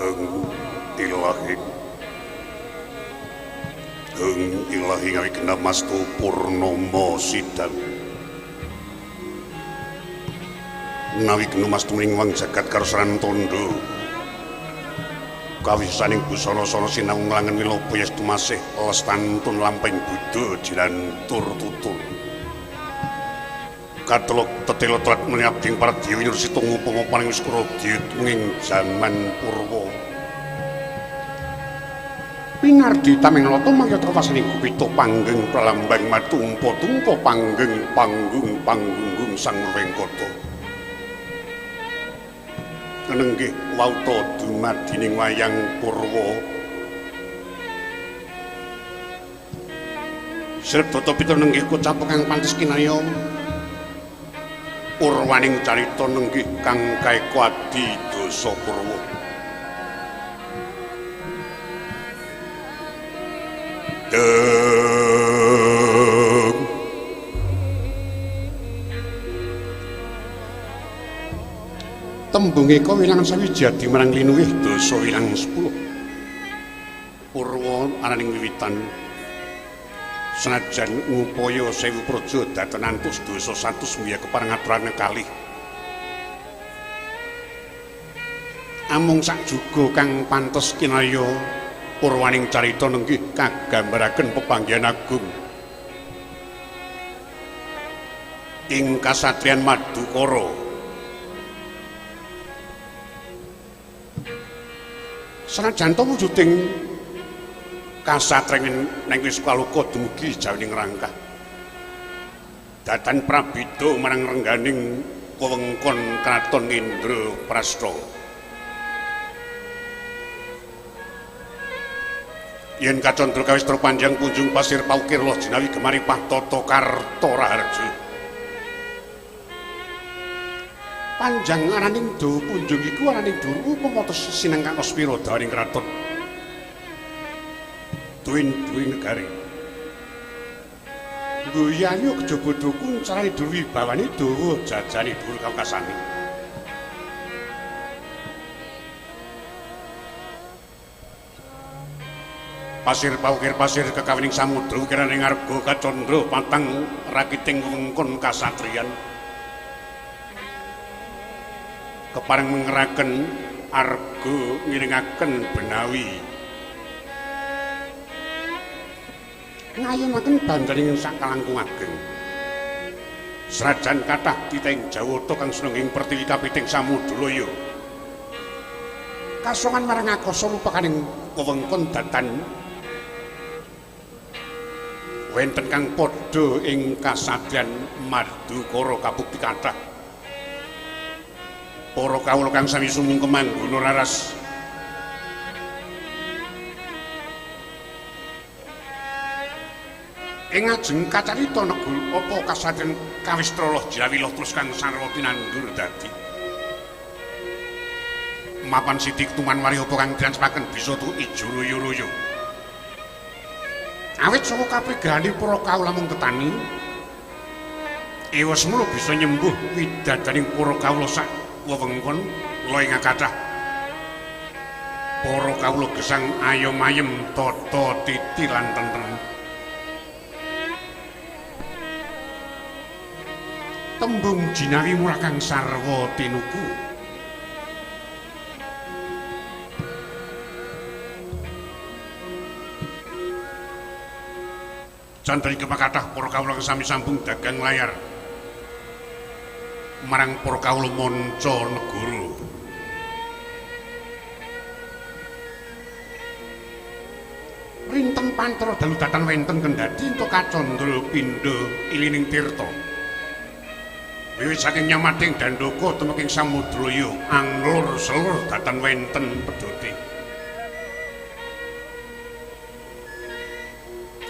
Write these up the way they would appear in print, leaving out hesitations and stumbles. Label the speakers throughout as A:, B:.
A: Heng ilahi, heng ilahi ngawigna mastu purnama sidang. Nawigna mastu ing wang jagat karsaran tondo. Kawisaning busana sana sinau nglangen wiloba yestu masih lestantun lamping buddha jilantur tutur. Katelok tetela telat meniabding para dewi nursitung upama paring wiskara ing jaman purwa. Pinardi tameng lata mangyatra wasaning gupita panggeng pralambang matumpa-tumpa panggeng panggung panggunggung sang Wengkata. Nenggih wauta dumadining wayang purwa. Srep data pita nenggih kocap kang pantes kinaya. Purwaning carita nenggih kang kaeka adi dasa purwa. Deng tembung eka wilangan sawiji adi marang linuwih dasa wilang 10. Purwa ananing wiwitan senajan ngupaya sewu praja datan antus dasa satus miya kepareng aturane kalih. Amung sak juga kang pantes kinaya purwaning carita nenggih kagambaraken pepanggihan agung ing kasatriyan Madukara. Senajan to wujuding kasatriyan neng wis kaluka dumugi jawining rangkah. Datan prabida marang rengganing wewengkon kraton Indraprasta. Yen kacandra kawista panjang punjung pasir paukir loh jinawi gemari pahtata karta raharja. Panjang araning dawa punjung iku araning dawa upama sinengkang aspira dawaning kraton. Duwin-duwin negari. Ngguyayu kejaba dawa kuncarane durwi bawane dawa jajane dhuwur kawkasane. Pasir paukir pasir kekawining samudra ukiraning arga kacandra patang rakiting wewengkon kasatriyan. Kepareng mengeraken arga ngiringaken benawi. Ngayunaken bandaring sakalangkung ageng. Srajan kathah titeng Jawata kang senenging pertiwi kapiting samudalaya. Kasongan marang akasa lupakaning wewengkon datan wenten kang padha ing kasatriyan Madukara kabukti kathah. Para kawula kang sami sumungkem manggona raras ing ajeng kacarita negul apa kasatriyan kawistра loh jawila terus kang sarwa tinandur dadi. Mapan sidik tuman wari apa kang diancepaken bisa tu ijo royo-royo. Awit saka kaprigahane para kawula mung tetani ewa semono bisa nyembuh widadaning para kawula sak wewengkon lo ing kathah. Para kawula gesang ayom ayem tata titi lan tentrem. Tembung jinawi murah kang sarwa tinuku. Candra kepakathah para kawula kang sami sambung dagang layar marang para kawula manca negara. Rinten pantara dalu datan wenten kendhati entuk kacandra pindha ilining tirta. Wiwit saking nyamating dandaka tumeking samudraya anglur selur datan wenten pedhote.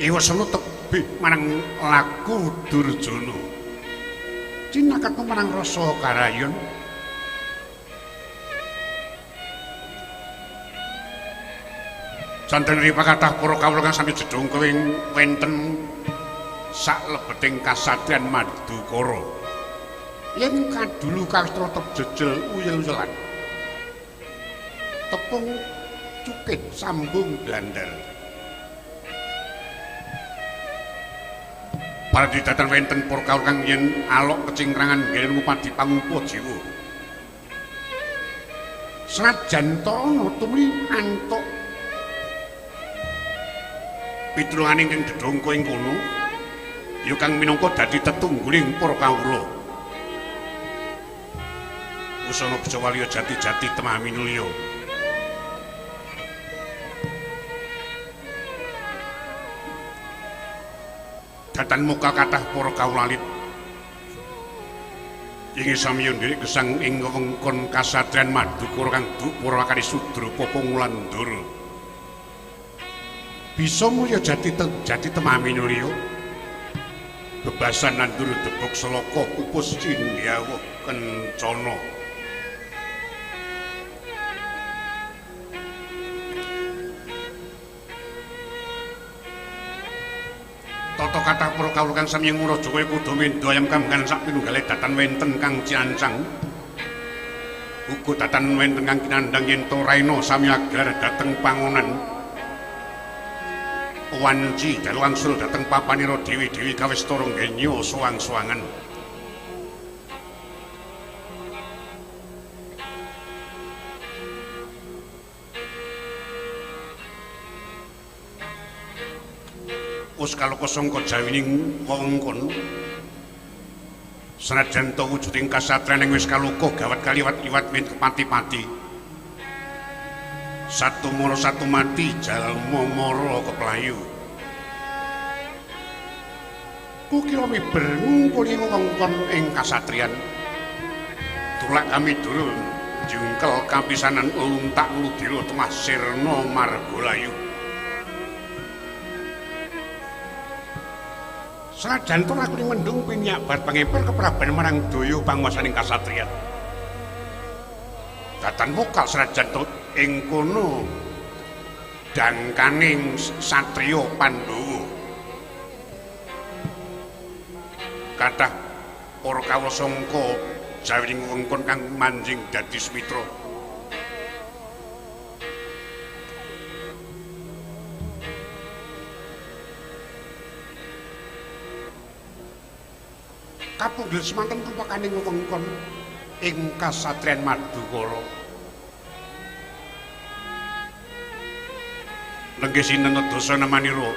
A: Ewa semu tebih marang laku Durjana. Cinakat marang rasa karayon. Santen ripakathah para kawula kang sami jedhung kewing wenten sak lebeting kasatriyan Madukara. Yen kadulu kawis tetep jejel uyel-uyelan. Tepung cukit sambung blandar. Para didatan wenten para kawula kang yen alok kecingkrangan nggene ngupadi pangupa jiwa. Senajan ta ana tumuli antuk pitulungane ing dedongko ing kono ya kang minangka dadi tetungguling para kawula. Usana beja waliya jati-jati temah minulya. Datan muka kathah para kawula alit ing samya ndherek gesang ing wewengkon kasatriyan Madukara kang dupura kali sudra Papa Ngulandara. Bisa mulya jati jati temah minulya. Bebasan nandur debok selaka pupus cindyawa kencana. Tata kathah para kawula kang sami nguraja kaya kuda mendha ayam kambangan sak pinunggale datan wenten kang ciancang. Uga datan wenten kang kinandhang yen to raina sami agelar dhateng pangonan. Wanci dalu wangsul dhateng papanira dewi-dewi kawistara nggenya suwang-suwangan. Wis kaloka sangka jawining wewengkon senajan ta wujuding kasatriyan ing wis kaloka gawat kaliwat-liwat wit kepati-pati. Satu mara satu mati jalma mara keplayu. Kukira miber ngungkuli wewengkon ing kasatriyan. Tulak kami dulu jungkel kapisanan luntak ludira temah sirna margalayu. Senajan to aku mendung pinyabar pangeper kepraben marang daya panguwasaning kasatriyan. Datan mokal senajan to ing kono dangkaning satriya Pandhawa. Kathah para kawula sangka jawining wewengkon kang manjing dadi smitra. Kapunggel semanten rupakaning wewengkon ing kasatriyan Madukara. Lenggih sinten dasa namanira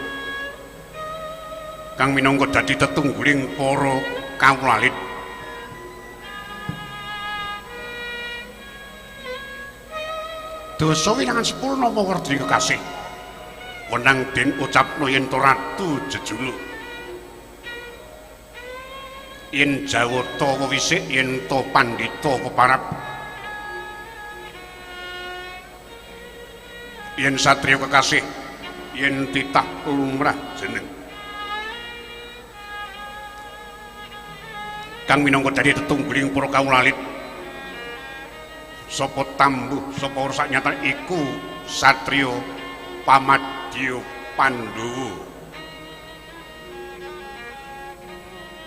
A: kang minangka dadi tetungguling para kawula alit. Dasa wilangan 10 nama werdine kekasih. Wenang den ucapna yen to ratu jejuluk. Yen Jawata wewisik yen to pandhita peparap. Yen satriya kekasih yen titah lumrah jeneng. Kang minangka dadi tetungguling para kawula alit. Sapa tambuh sapa ora nyata iku satriya pamadya Pandhawa.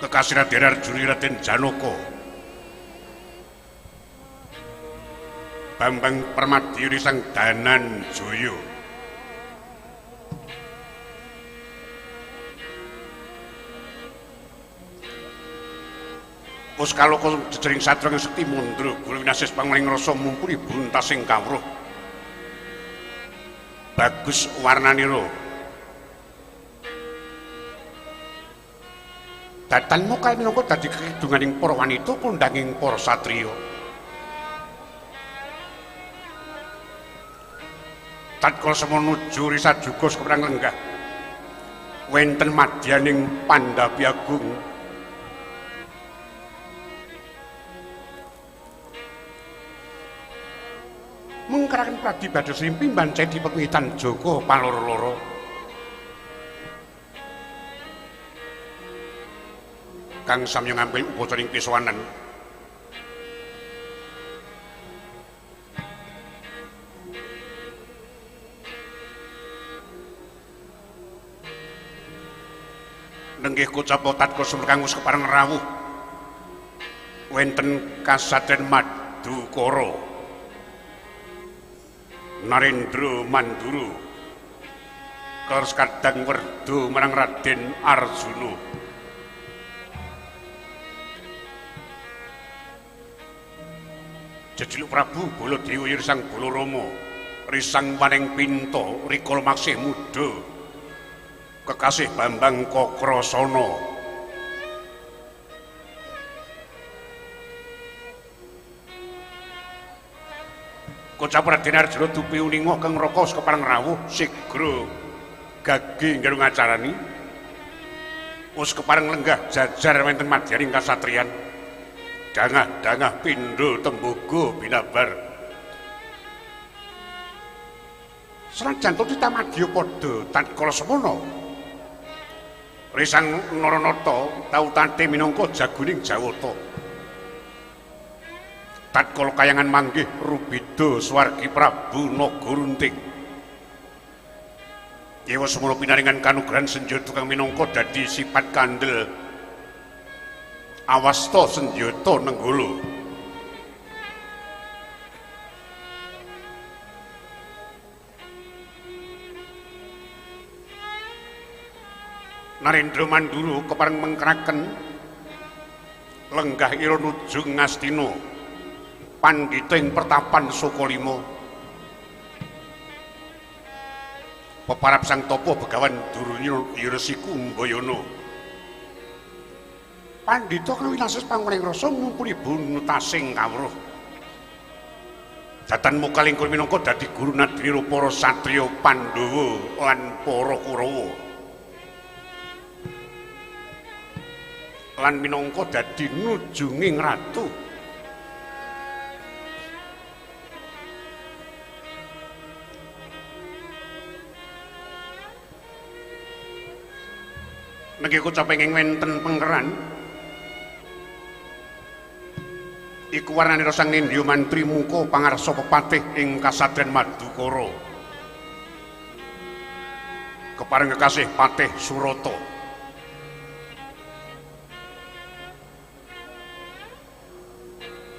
A: Kekasih Raden Arjuna Raden Janaka. Bambang Permadi Sang Danan Jaya. Wis kaloka jejering satriya kang sekti mundra guru winasis pangling rasa mumpuni buntasing kawruh. Bagus warnanira. Datan muka minangka dadi kekidunganing para wanita kondanging para satriya. Tatkala semono nuju risa juga keprang lenggah wenten madyaning Pandhapi Agung. Mengkaraken pradi badhe srimpi mbancedi pepitan Joko paloro-loro. Kang samya ngambil upacara ing pisowanan. Nenggih kocapa tatkala sumur kang wis kepareng rawuh wenten kasatriyan Madukara. Narendra Mandura kars kadang werda marang Raden Arjuna. Jejuluk Prabu Baladewa yen Sang Balarama risang paning pinta rikala maksih muda kekasih Bambang Kakrasana. Kocap Raden Arjuna dupi uninga kang raka kepareng rawuh sigra gage ngger ngacarani wis kepareng lenggah jajar wonten madyaning kasatriyan dangah-dangah pindha temboga binabar. Senajan to titamadya padha tatkala semono risang Naranata tautate minangka jagoning Jawata. Tatkala kayangan manggih rubeda swargi Prabu Nagarunting. Yewa semono pinaringan kanugrahan senjata kang minangka dadi sifat kandel awasta senjata nenggala. Narendra Mandura kepareng mengkeraken lenggah ira nuju Ngastina pandhita ing pertapan Sukalima. Peparap sang tapa Begawan Durna Resi Kumbayana. Pandhita kang winases panguning rasa ngumpuli bunutasing kawruh. Datan mukalingkur minangka dadi guru nadira para satriya Pandhawa lan para Kurawa. Lan minangka dadi nujunging ratu. Niki kocap ingkang wonten pengkeran iku warnane sang Nindya Mantri muka pangarsa pepatih ing kasadren Madukara kepareng kekasih Patih Surata.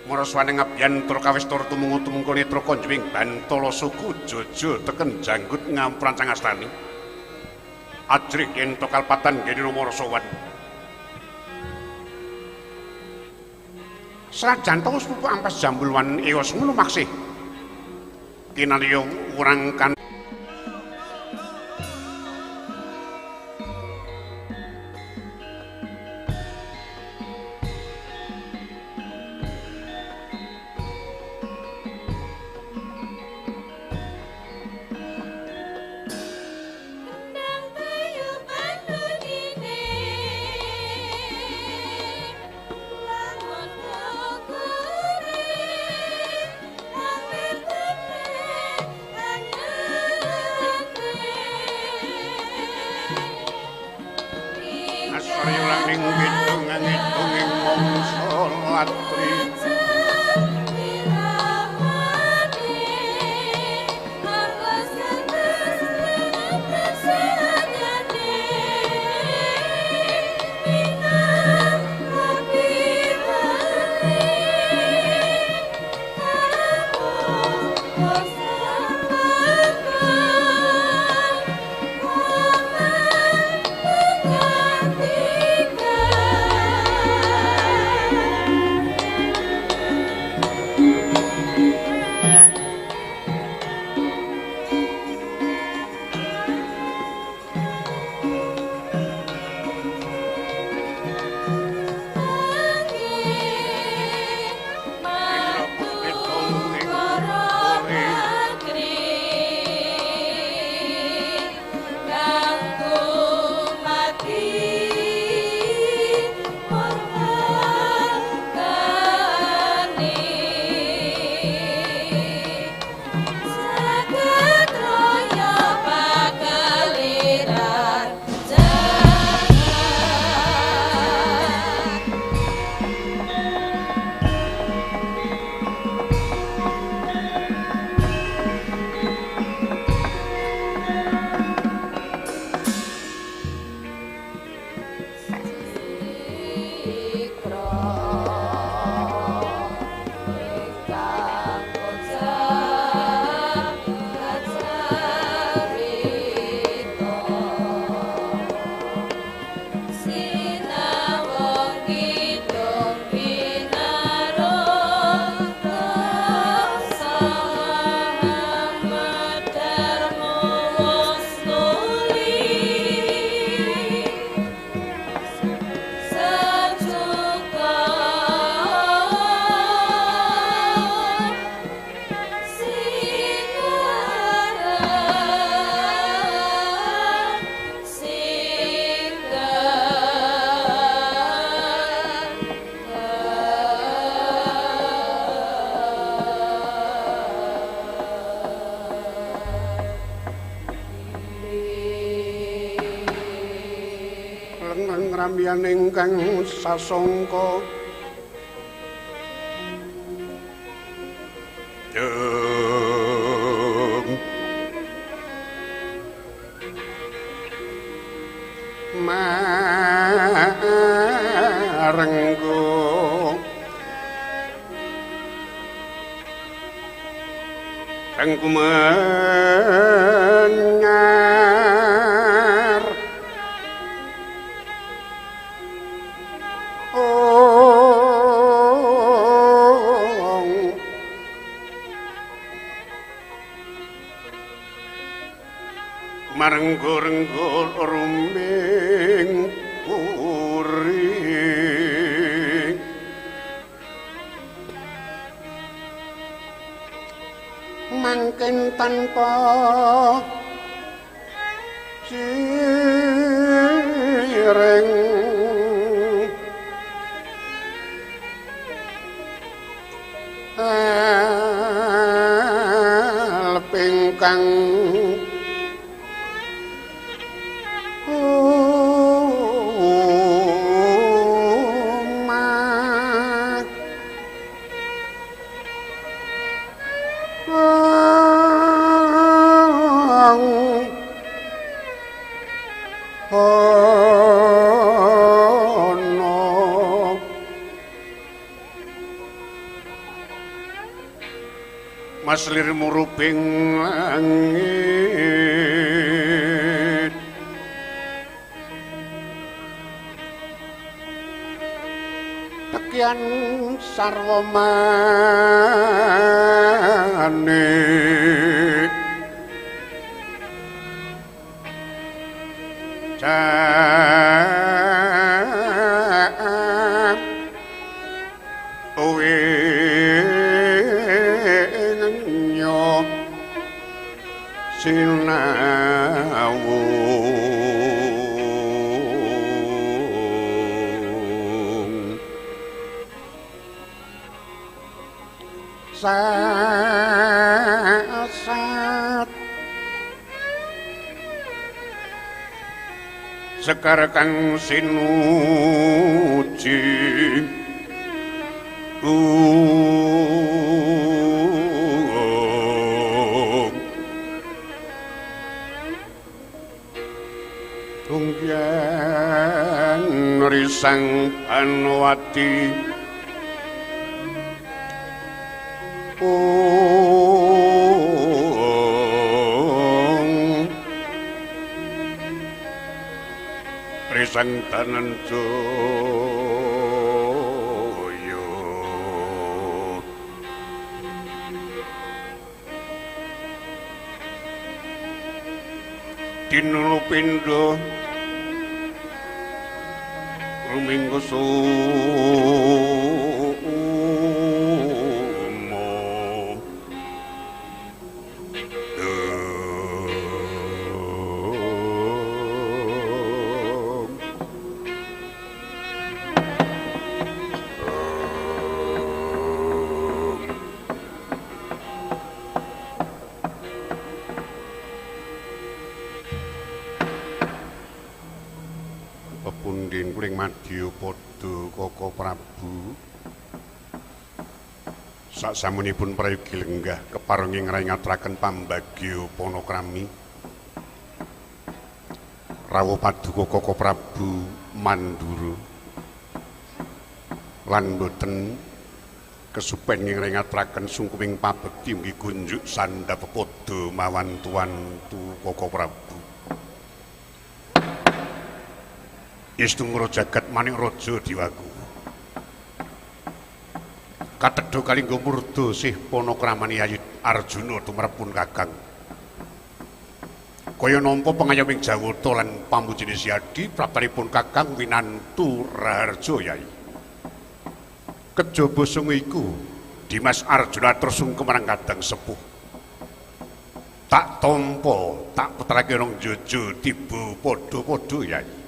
A: Maraswane ngabyantra kawistara tumunga-tumungka netra kanjuwing bantala suku jojo teken janggut ngamprancang astani. Ajrih yen to kalpatan gene Marasawan. Senajan to wis pupuk ampas jambulwan eos ngono maksih. Kinalya urang kan Ngramyan ingkang sasongko marenggo kang kumenyar ong marenggo-renggo ruming puri mangken tanpa sireng alping kang Mas lir murubing langit tekian sarwa manik sinawung sasat sekar kang sinuji tunggian risang Anwati ong risang tanan jaya dinulu pindha ruminggu sumo pepundhen kuring madya padha Koko Prabu saksamunipun prayogi lenggah keparengi ngrai ngaturaken pambagya panakrami rawuh paduka Koko Prabu Mandura lan boten kesupen ngrai ngaturaken sungkuming pabekti mugi kunjuk sandhap pepadha mawantu-wantu Koko Prabu. Istungra jagat manik raja diwaku katedha kalingga murda sih panakramani Yayi Arjuna tumrapun Kakang kaya nampa pengayoming Jawata lan pamujine Siadi praptanipun Kakang winantu raharja Yayi kejaba sungu iku Dimas Arjuna tersungkem marang kadang sepuh tak tampa tak putrake rong jojo tiba padha-padha Yayi.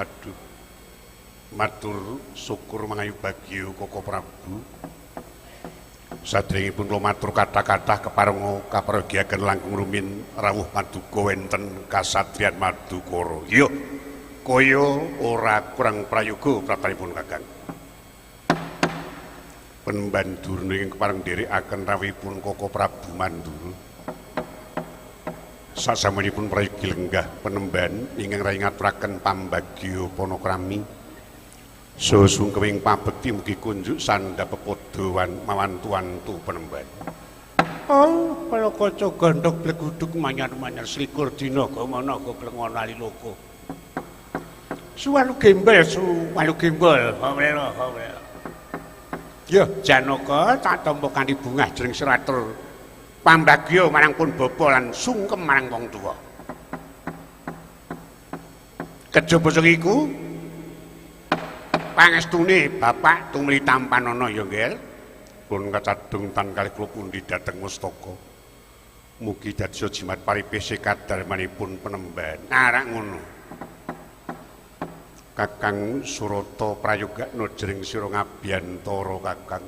A: Aduh, matur syukur mangayu bagya Koko Prabu. Sadèrèngipun kula matur kathah-kathah keparenga kaprayogiaken langkung rumiyin rawuh paduka wonten kasatriyan Madukara. Iya, kaya ora kurang prayoga pratanipun Kakang. Penemban Durna ingkang kepareng nderekaken rawuhipun Koko Prabu Mandura. Sasampunipun prayogi lenggah penemban ingkang rayi ngaturaken pambagya panakrami. Saha sungkeming pabekti mugi kunjuk sandhap pepadha mawantu-wantu penemban. Oh, kaya kaca gandhok bleguduk manyar-manyar selikur dina gamana goblengon aliloka. Suwalu gembel, suwalu gembel. Hawela, hawela. Ya, Janaka tak tampa kanthi bungah jering siratur pambagya marang pun bapa lan sungkem marang wong tuwa. Kejaba sing iku pangestune bapak tumli tampanana ya, Nggih. Pun kacadung tan kalih kula pundi dhateng mustaka. Mugi dados jimat paripih sekadarmanipun penemban. Arak ngono. Kakang Surata prayogakna jering sira ngabiyantara Kakang.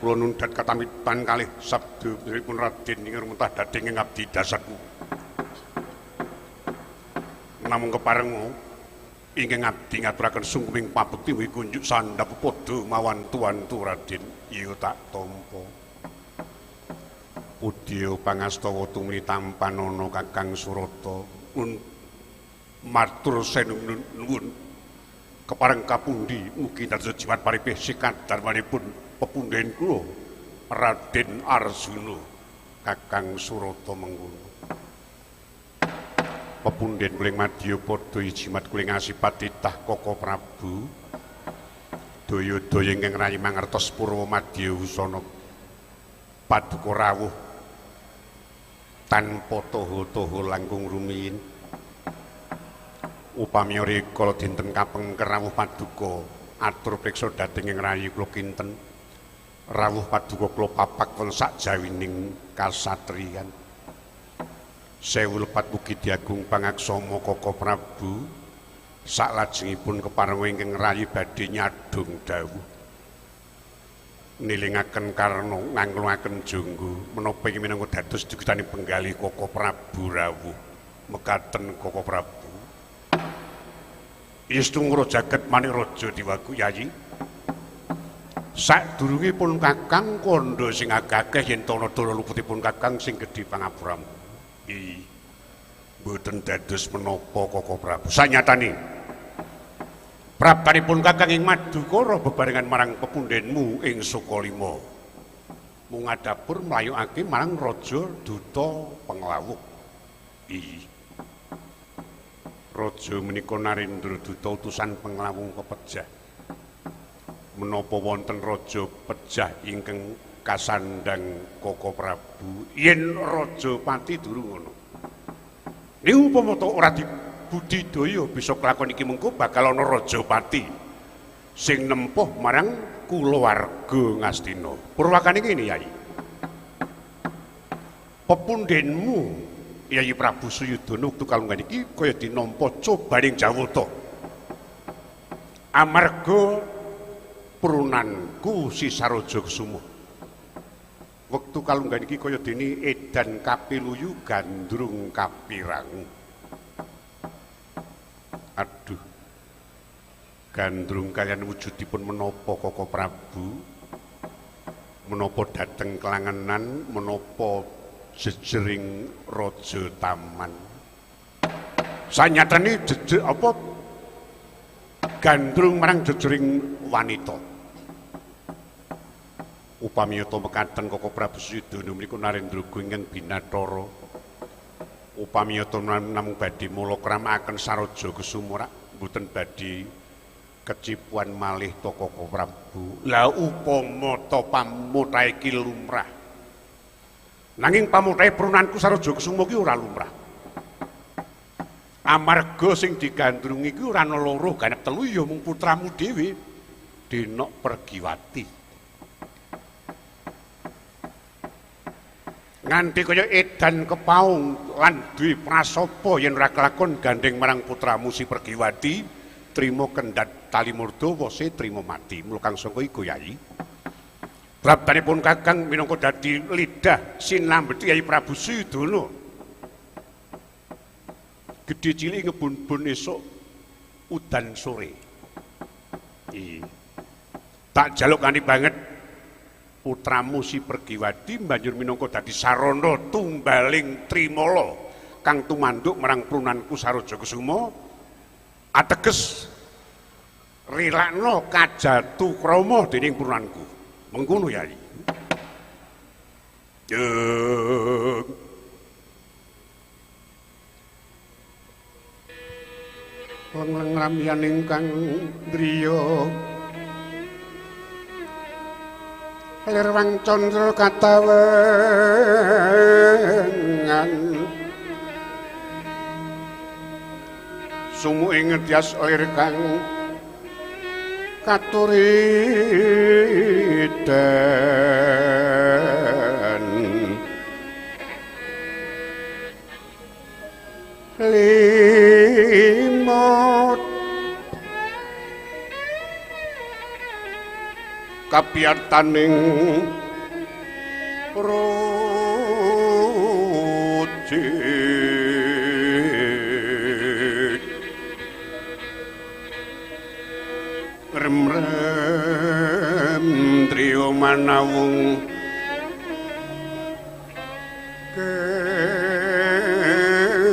A: Kula nundhat katamitan kalih sabda pun Raden ing rumetah dadi ing abdi dasarku. Namung keparenga ingkang abdi ngaturaken sungkeming pabekti mugi kunjuk sandhap padha mawantu-wantu Raden. Iya tak tampa. Pudya pangastawa tumli tampanana Kakang Surata. Matur nuwun kepareng kapundi mugi dados jimat paripih sikadarmanipun pepundhen kula Raden Arjuna. Kakang Surata mengkono. Pepundhen kula ing madyapada jimat kula ing asipat titah Koko Prabu. Daya-daya ingkang rayi mangertos purwa madya wusana paduka rawuh tanpa toha-toha langkung rumiyin. Upami rikala dinten kapengker rawuh paduka atur priksa dhateng ing rayi kula kinten. Rawuh paduka kula papak wonten sakjawining kasatriyan. Sewu lepat mugi diagung pangaksama Koko Prabu. Saklajengipun keparenga ingkang rayi badhe nyadhong dawuh. Nilingaken karna nganglungaken jangga menapa iki minangka dados dugutane penggalih Koko Prabu rawuh. Mekaten Koko Prabu. Istungro jagat manik raja diwaku Yayi. Sadurungipun Kakang kandha sing agakeh yen tana dara luputipun Kakang sing gedhe pangapuramu. I mboten dados menapa Koko Prabu. Sanyatane praptanipun Kakang ing Madukara bebarengan marang pepundhenmu ing Sukalima. Mung ngadapur mlayukake marang Raja Duta Penglawuk. I Raja menika Narendra Duta utusan Penglawung kepejah. Menapa wonten raja pejah ingkang kasandhang Koko Prabu? Yen raja pati durung ngono. Ning upama ta ora dibudidaya bisa kelakon iki mengko bakal ana raja pati sing nempuh marang kulawarga Ngastina. Purwakane ngene Yai. Pepundhenmu Yayi Prabu Suyudana wektu kalungguhan iki kaya dinampa cobaning Jawata. Amarga prunanku si Saroja Kusuma. Wektu kalungguhan iki kaya dene edan kapiluyu gandrung kapirangu. Aduh. Gandrung kalian wujudipun menapa Koko Prabu? Menapa dhateng kelangenan, menapa jejering raja taman. Sanyatane jejer apa gandrung marang jejering wanita. Upami yata mekaten Koko Prabu Suyudana menika Narendra ingkang binathara. Upami yata namung badhe mula kramakaken Saroja Kusuma rak mboten badhe kecipuan malih ta Koko Prabu. Lah upama ta pamutahe iki lumrah. Nanging pamutahe prunanku Saroja Kusuma ki ora lumrah. Amarga sing digandrungi ki ora ana loro ganep telu ya mung putramu dhewe, Denok Pergiwati. Nganti kaya edan kepaung lan duwe prasapa yen ora kelakon gandeng marang putramu si Pergiwati, trima kendhat tali murda wose trima mati. Mula kang sangka iku Yai. Praptanipun Kakang minangka dadi lidah sinambeti Yayi Prabu Suyudana. Gedhe cilik ngebun-bun esuk udan sore. Iya. Tak jaluk kanthi banget putramu si Pergiwadi banjur minangka dadi sarana tumbaling trimala kang tumanduk marang prunanku Saroja Kusuma ateges rilakno kajatu krama dening prunanku. Mengkono Yai. Jeng. Leng-leng ramyan ingkang driya lirwang candra katawengan sumuke ngedyas lir kang katuridan limut kapiyataning ruci rem-rem triyo manawung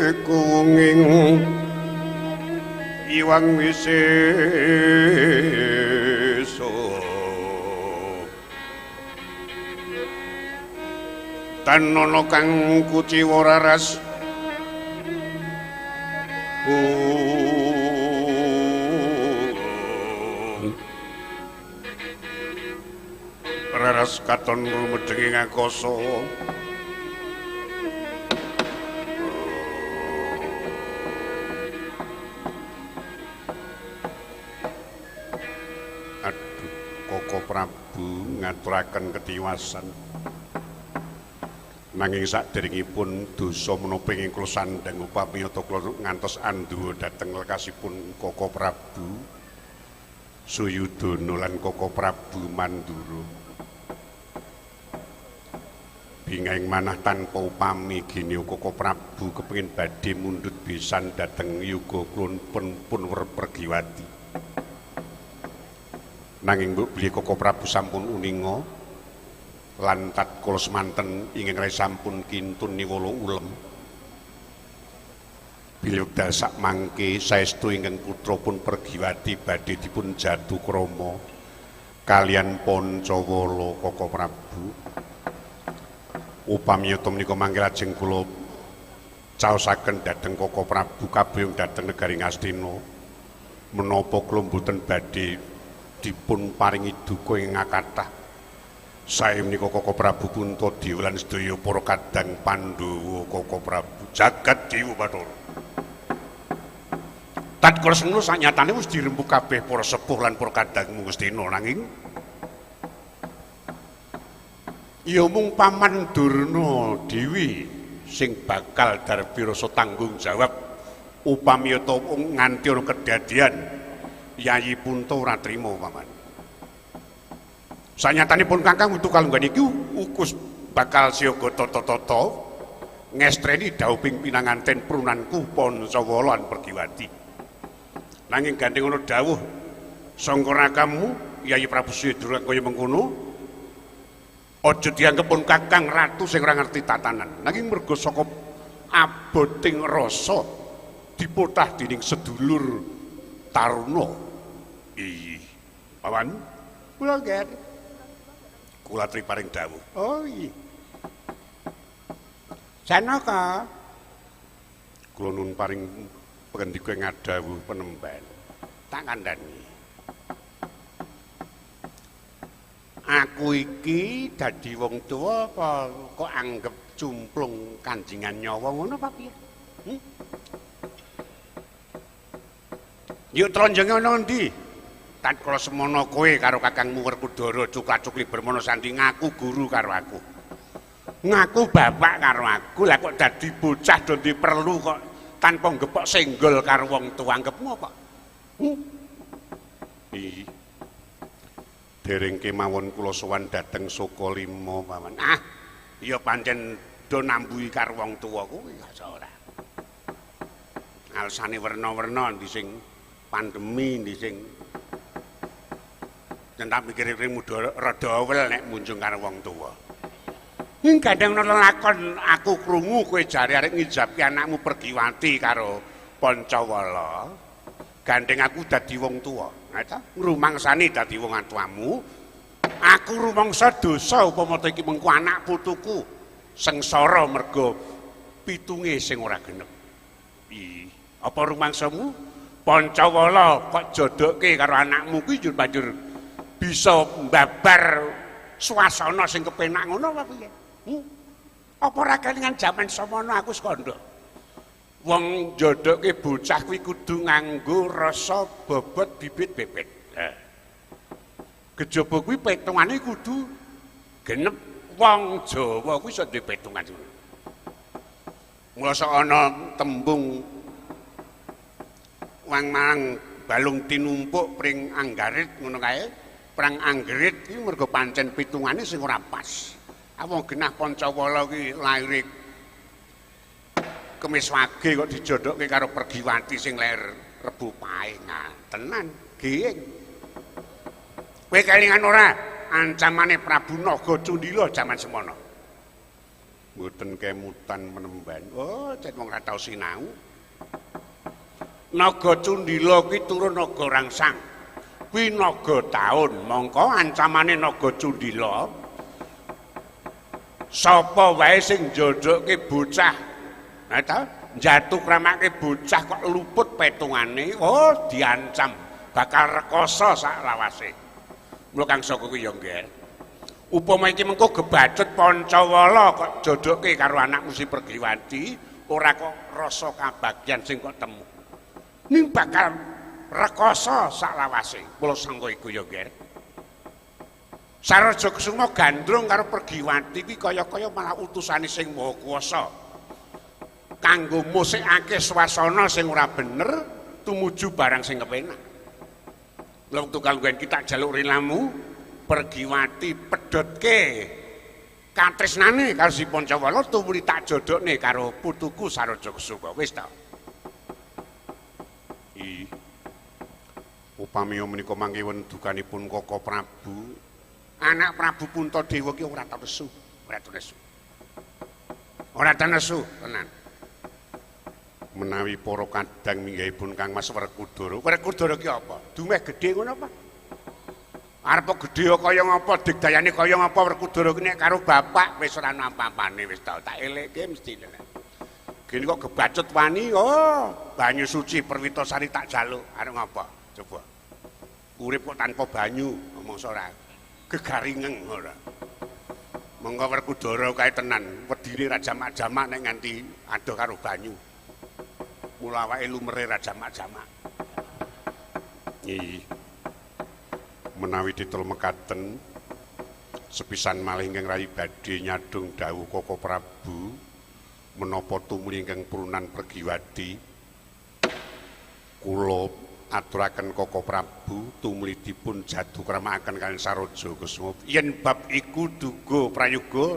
A: kekuwunging iwang wisesa tanono kang kuciwa raras raras katon rumedheng ing akasa. Aduh, Koko Prabu ngaturaken ketiwasan. Nanging saderengipun dosa menapa ing kula sandhang upami yata kula ngantos andhuwa dhateng lekasipun Koko Prabu Suyudana lan Koko Prabu Mandura. Bingahing manah tanpa upami gene Koko Prabu kepengin badhe mundhut besan dhateng yoga klunpun pun Pergiwati. Nanging mbok bilih Koko Prabu sampun uninga lan tatkala semanten ingkang rai sampun kintun niwala ulem. Bilih wekdal sak mangke saestu ingkang putra pun Pergiwati badhe dipun jatuh krama kalian Pancawala Koko Prabu. Upami yata menika mangke lajeng kula caosaken dhateng Koko Prabu kabuyung dhateng negari Ngastina menapa kula mboten badhe dipun paringi duka ing kathah. Sae menika Koko Prabu Puntadewa lan sedaya para kadang Pandhawa Koko Prabu jagat dewa Bathara. Tatkala semono sanyatane wis dirembug kabeh para sepuh lan para kadang Ngastina nanging ya mung Paman Durna dhewe sing bakal darbi rasa tanggung jawab upami yata nganti ana kedadian Yayi Punta ora trima Paman. Sanyatanipun Kakang utu kalunggan iki ukus bakal siaga tata-tata ngestreni dhawuhing pinanganten prunanku Pancawala lan Pergiwati. Nanging gandeng ana dawuh sangka rakamu Yayi Prabu Suyudana kaya mengkono aja dianggep pun Kakang ratu sing ora ngerti tatanan. Nanging merga saka aboting rasa dipotah dening sedulur taruna. Iya, Paman, kula nggih. Kula aturi paring dawuh. Oh iya. Janaka. Kula nun paring pangendika ngadhawuh penemban. Tak kandhani. Aku iki dadi wong tuwa apa kok anggep cumplung kanjingan nyawa ngono apa piye? Yuk tronjonge ana endi? Tatkala semono kowe karo kakangmu Werkudara cukla-cukli Bermana Sandi ngaku guru karo aku. Ngaku bapak karo aku, lah kok dadi bocah do perlu kok tanpa gepok senggol karo wong tuwa anggepmu apa? Iya. Dereng kemawon kula sowan dhateng Sukalima paman. Ah, ya pancen do nambuhi karo wong tuwa kuwi ora. Alsane werna-werna ndi sing pandemi ndi sing tak mikir-mikir muda rada awel nek munjung karo wong tuwa. Ning gandeng lakon aku krungu kowe jare arep ngijabke anakmu Pergiwati karo Pancawala. Gandeng aku dadi wong tuwa. Ha ta? Ngrumangsani dadi wong tuamu. Aku rumangsa dosa upama iki mengko anak putuku sengsara mergo pitunge sing ora genep. Ih, apa rumangsamu Pancawala kok jodohke karo anakmu kuwi njur banjur bisa mbabar suasana sing kepenak ngono apa piye? Apa ora kelingan jaman semono aku wis kandha. Wong jodohke bocah kuwi kudu nganggo rasa bobot bibit bebet. Lah. Kejaba kuwi petungane kudu genep. Wong Jawa kuwi iso duwe petungan ngono. Mula sok ana tembung wang marang balung tinumpuk pring anggarit ngono kae. Perang anggerit iki mergo pancen pitungane sing ora pas. Wong genah Pancawala ki laire Kemis Wage kok dijodohke karo Pergiwati sing lair Rebo Paing. Tenan, geng. Kowe kelingan ora ancamane Prabu Naga Cundila jaman semono? Mboten kemutan menemban. Oh, cek wong ora tau sinau. Naga Cundila kuwi turun naga rangsang. Kuwi naga taun, mongko ancamane Naga Cundila sapa wae sing njodohke bocah, ha ta, njatuh kramake bocah kok luput petungane, oh diancam bakal rekoso sak lawase. Mula Kang Saka kuwi ya nggih. Upama iki mengko gebacut Pancawala kok jodohke karo anakmu si Pergiwati, ora kok rasa kabagyan sing kok temu. Ning bakal rekoso sak lawase. Mula sangka iku ya nggih. Saraja Kesuma gandrung karo Pergiwati iki kaya-kaya malah utusane sing Maha Kuwasa. Kanggo musikake swasana sing ora bener tumuju barang sing kepenak. Lha wektu kalungguhan kita jaluk rilamu Pergiwati pedhotke katresnane karo si Pancawala tumuli tak jodhokne karo putuku Saraja Kesuma. Wis ta.
B: Ih. Upami menika mangke wonten dukanipun Koko Prabu,
A: anak Prabu Puntadewa ki ora tau nesu, ora tau nesu. Ora tau nesu tenan.
B: Menawi para kadang minggahipun Kang Mas Werkudara.
A: Werkudara ki apa? Dumeh gedhe ngono apa? Arep gedhe kaya ngapa, digdayane kaya ngapa Werkudara ki nek karo bapak wis ora ana apa-apane wis tau tak elekke mesti. Gini kok gebacut wani, oh banyu suci Perwitasari tak jaluk, arep ngapa? Coba. Urip kok tanpa banyu, ngomong ora. Gegaringen ora. Monggo Werkudara kae tenan, wedine ra jamak-jamak nek nganti adoh karo banyu. Mula awake lumere ra jamak-jamak.
B: Nggih. Menawi titul mekaten sepisan malih ingkang rayi badhe nyadhung dawuh Koko Prabu menapa tumuli ingkang prunan Pergiwati kula aturaken Koko Prabu tumuli dipun jadu kramakaken kaliyan Saraja Kusuma.
A: Yen bab iku duga prayoga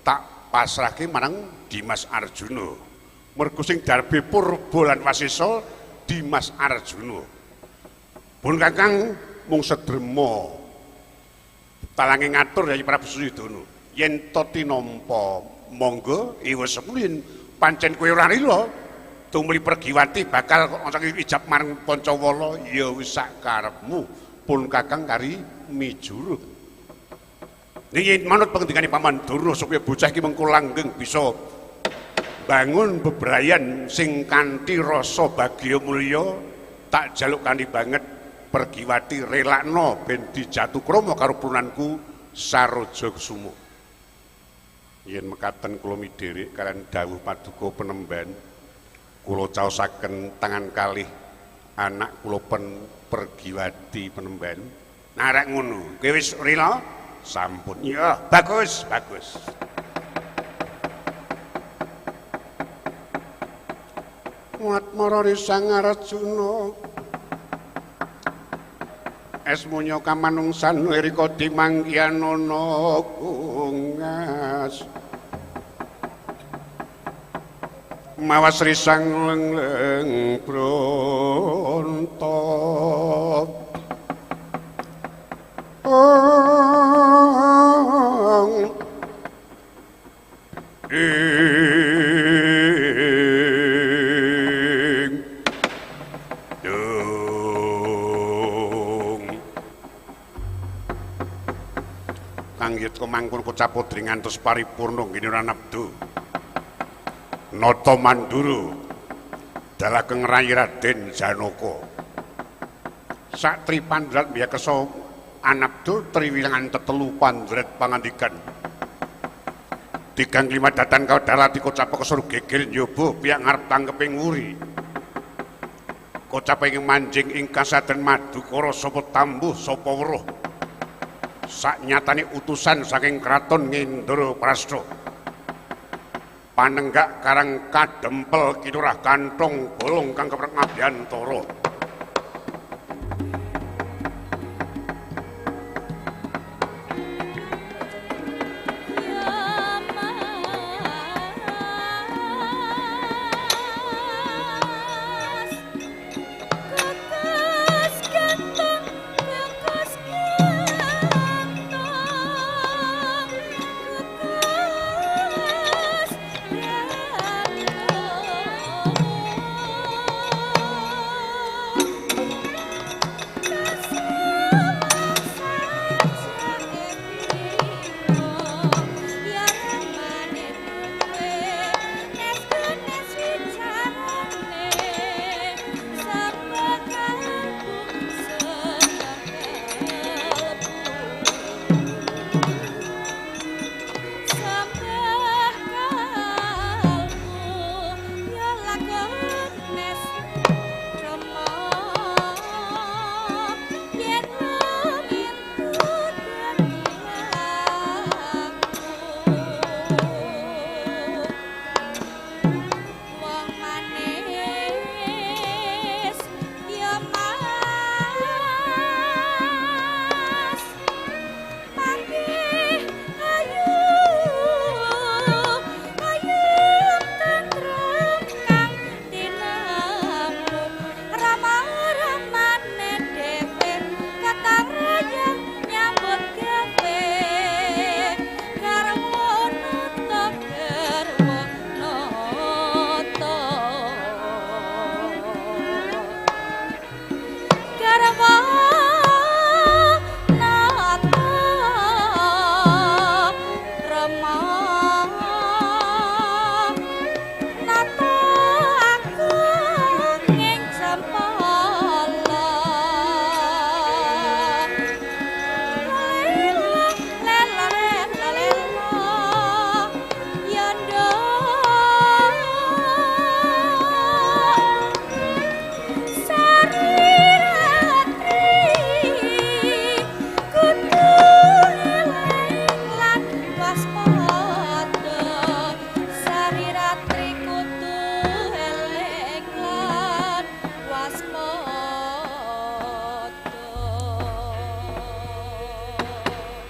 A: tak pasrahke marang Dimas Arjuna. Mergo sing darbe purba lan wasesa Dimas Arjuna. Pun Kakang mung sedrema talange ngatur Yayi Prabu Suyudana. Yen to tinampa monggo iwa sepuh pancen kowe ora rila tumuli Pergiwati bakal kok ijab marang Pancawala ya wis sak karepmu. Pun Kakang kari mijuru. Niki manut pengendikane Paman Durna supaya bocah iki mengko langgeng bisa bangun bebrayan sing kanthi rasa bagya mulya tak jaluk kanthi banget Pergiwati relakno ben dijatukrama karo prunanku Saraja Kusuma.
B: Yen mekaten kula midherek kaliyan dawuh paduka penemban kula caosaken tangan kalih anak kula pen Pergiwati penemban.
A: Narek ngono, kowe wis rila?
B: Sampun.
A: Ya, bagus, bagus.
B: Muat marari Sang Arjuna.
A: Es munyo kamanungsan rika dimanggianana kungas mawas risang leng bronto ing dung kang yitko mangkun kocaputri ngantos paripurna nggene ranabdu Nata Mandura dalakeng rayi Raden Janaka sak tripandrat mbiyakesa anabdu triwilangan tetelu pandret pangandikan tigang lima datan kaudara dikocap kesur gegel nyoba pihak ngarep tanggeping wuri kocap ing manjing ing kasaden Madukara sapa tambuh sapa weruh sak nyatane utusan saking kraton Ngendraprasta panenggak karang kadempel kinurah kantong bolong kang keprek ngabiyantara.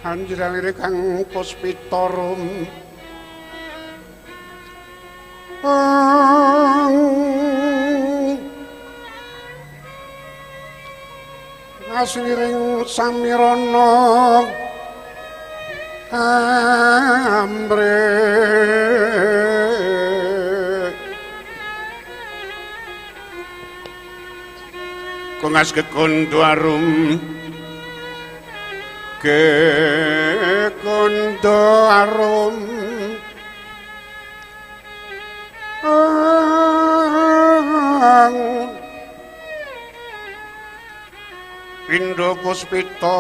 A: Anjralire kang puspitarum asliring samirana ambre kongas kekondo arum kekondo arum Pindha puspita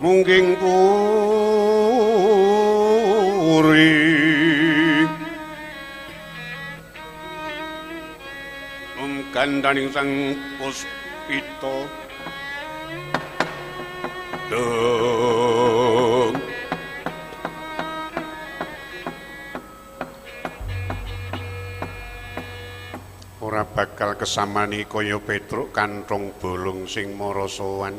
A: mungging puri gandaning sang puspita dung
B: Ora bakal kesamani kaya Petruk kanthong bolong sing mara sowan.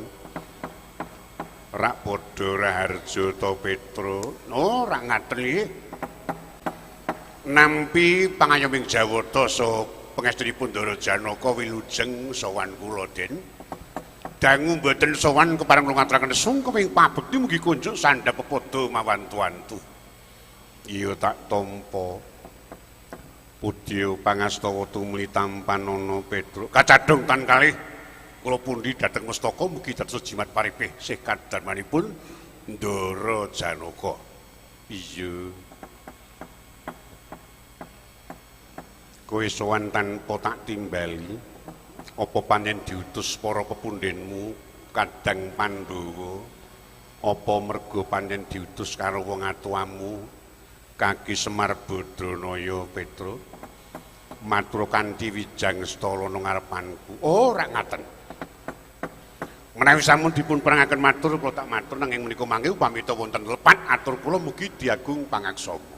B: Rak padha raharja to Petruk. Oh, rak ngaten iki. Nampi pangayoming Jawata saha pangestunipun Ndara Janaka wilujeng sowan kula Den. Dangu mboten sowan kepareng kula ngaturaken sungkem ing pabekti mugi kunjuk sandhap pepadha mawantu-wantu. Iya tak tampa. Pudya pangastawa tumuli tampanana Petruk. Kacadhung tan kalih kula pundi dhateng mestaka mugi dados jimat paripih sih kadarmanipun Ndara Janaka. Iya. Kowe sowan tanpa tak timbali, apa pancen diutus para pepundhenmu Kadang Pandhawa? Apa merga pancen diutus karo wong atuwamu Kaki Semar Badranaya Petruk? Matur kanthi wijang stala nang ngarepanku. Oh, ora ngaten. Menawi sampun dipun perangaken matur kula tak matur nanging menika mangke upamita wonten lepat atur kula mugi diagung pangaksama.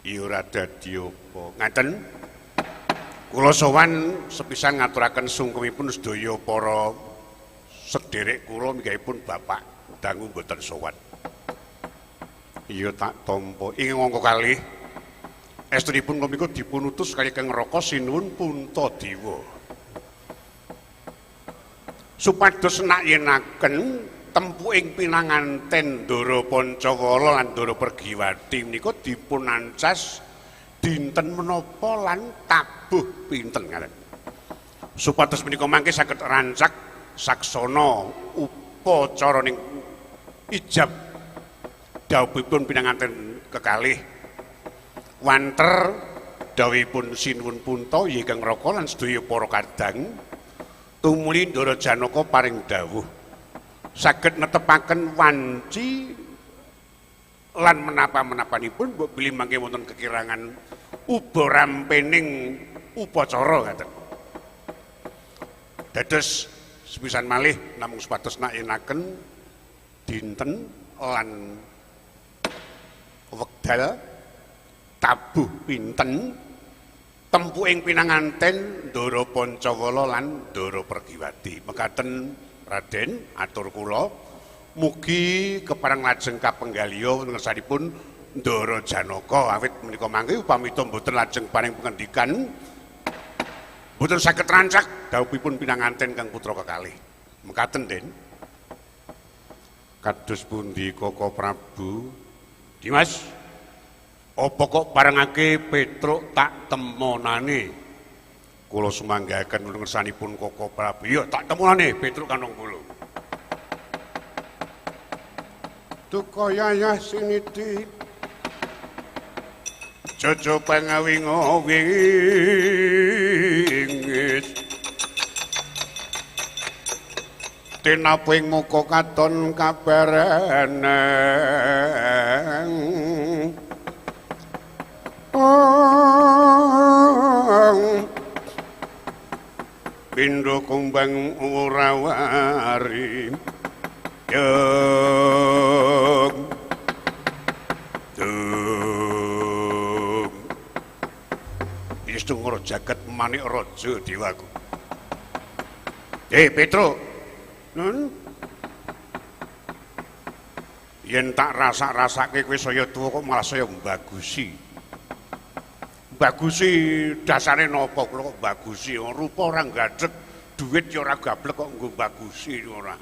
B: Iya ora dadi apa. Ngaten. Kula sowan sepisan ngaturaken sungkemipun sedaya para sederek kula minggahipun bapak dangu mboten sowan. Iya tak tampa. Ing angka kalih estunipun kula menika dipun utus kali Kang Raka Sinuwun Puntadewa. Supados nakyenaken tempuking pinanganten Ndara Pancawala lan Ndara Pergiwati menika dipun ancas dinten menapa lan tabuh pinten ngaten. Supados menika mangke saged rancak saksana upacara ning ijab dhawuhipun pinanganten kekalih wanter dhawuhipun Sinuwun Punta yen Kang Raka lan sedaya para kadang tumuli Ndara Janaka paring dawuh saged netepaken wanci lan menapa-menapanipun mbok bilih mangke wonten kekirangan uba rampening upacara ngaten. Dados sepisan malih namung supados nayenaken dinten lan wekdal tabuh pinten tempuking pinanganten Ndara Pancawala lan Ndara Pergiwati. Mekaten Raden atur kula mugi kepareng lajeng kapenggaliya ngersanipun Ndara Janaka awit menika mangke upamita mboten lajeng paring pengendikan mboten saged rancak dhawuhipun pinanganten kang putra kekalih. Mekaten Den. Kados pundi Koko Prabu? Dimas, apa kok parengake Petruk tak temonane? Kula sumanggaken ngersanipun Koko Prabu. Iya, tak temonane Petruk kantong kula. Duka yayah siniti jojo pangawingo wingit tinaping muka katon kabareneng pindho kumbang ora wari yung dung Istung jagat manik raja dewaku. Petruk, nun yen tak rasak-rasake kowe saya tuwa kok malah saya mbagusi. Bagusi dasare napa kula kok bagusi rupa ora gadhek duit ya ora gablek kok nggo bagusi ora.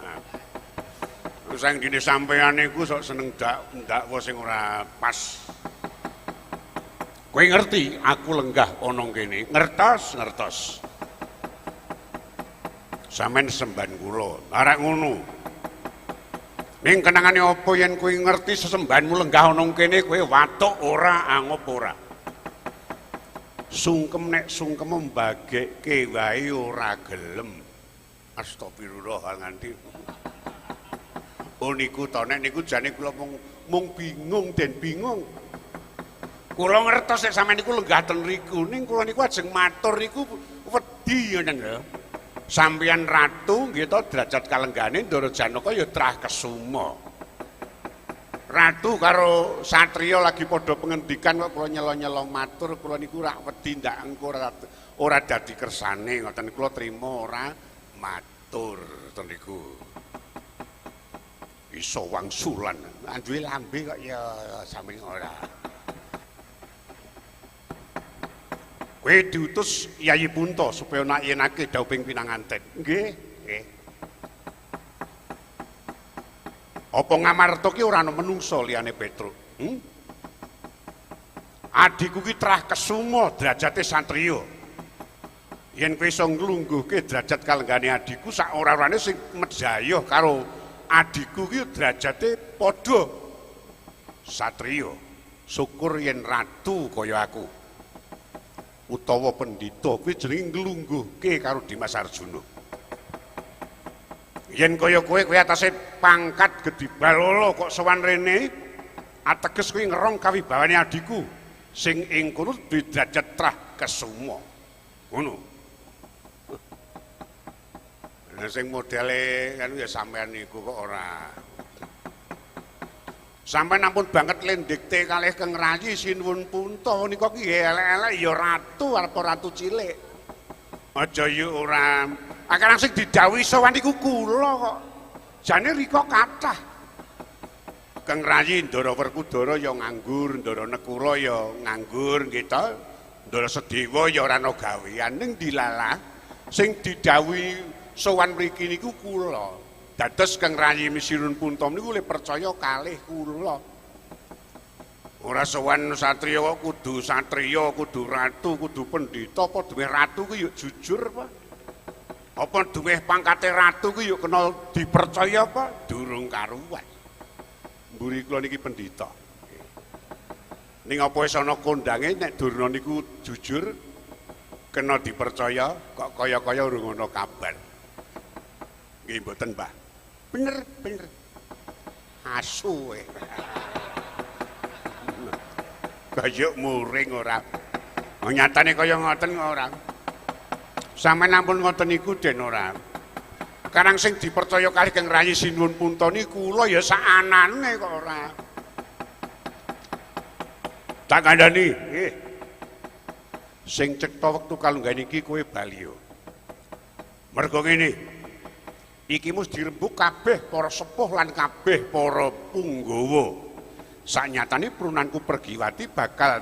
B: Sang dene sampean niku sok seneng dakwa sing ora pas. Kowe ngerti aku lenggah ana kene, ngertos ngertos. Sampeyan sembahan kula, ora ngono. Ning kenangane apa yen kowe ngerti sesembahanmu lenggah ana kene kowe watuk ora angop ora. Sungkem nek sungkem mbagekke wae ora gelem. Astagfirullah nganti. Oh niku to nek niku jane kula mung bingung den bingung. Kula ngertos nek sampeyan niku lenggah ten riku, ning kula niku ajeng matur niku wedi ngoten lho. Sampeyan ratu nggih to derajat kalenggane Ndara Janaka ya trah kesuma.
A: Ratu karo satriya lagi padha pengendikan kok kula nyelo-nyelo matur kula niku rak wedi ndak engko ora dadi kersane ngoten kula trima ora matur ngoten niku. Iso wangsulan duwe lambe kok ya sami ora. Kowe diutus Yayi Punta supaya nak yenake dhawuhing pinanganten. Nggih, nggih. Apa Ngamarta ki ora ana menungsa liyane Petruk? Adhiku ki trah kesuma derajate satriya. Yen kowe iso nglungguhke derajat kalenggane adhiku sak ora-orane sing mejayoh karo adhiku ki derajate padha satriya. Syukur yen ratu kaya aku utawa pendhita kuwi jenenge nglungguhke karo Dimas Arjuna. Yen kaya kowe kowe atase pangkat gedhi balala kok sowan rene ateges kowe ngerong kawibawane adhiku sing ing kono duwe derajat trah kesuma. Ngono. Lah sing modele kan ya sampean niku kok ora. Sampeyan ampun banget lendikte kalih Kang Rayi Sinuwun Punta nika ki elek-elek ya ratu arep ratu cilik. Aja yo ora. Akarang sing didhawuhi sowan niku kula kok. Jane rika kathah. Kang Rayi Ndara Werkudara ya nganggur, Ndara Nekura ya nganggur nggih to. Ndara Sedewa ya ora ana gawean ning dilalah sing didhawuhi sowan mriki niku kula. Dados Kang Rayi Sinuwun Punta niku le percaya kalih kula. Ora sowan satriya kok kudu satriya, kudu ratu, kudu pendhita, apa duwe ratu ku yo jujur apa? Apa duwe pangkate ratu ku yo kena dipercaya apa? Durung karuan. Mburi kula niki pendhita. Ning apa wis ana kondange nek Durna niku jujur kena dipercaya kok kaya-kaya urung ana kabar. Nggih mboten, Mbah. Bener, bener. Asu e. Kaya muring ora. Nyatane kaya ngoten ora. Sampeyan ampun ngoten niku den ora. Karang sing dipercaya kalih Kang Rayi Sinuwun Punta niku kula ya saanane kok ora. Tak kandhani, nggih. Sing cetha wektu kalunggahan iki kowe bali yo. Mergo ngene. Iki mus dirembug kabeh para sepuh lan kabeh para punggawa. Sanyatane prunanku Pergiwati bakal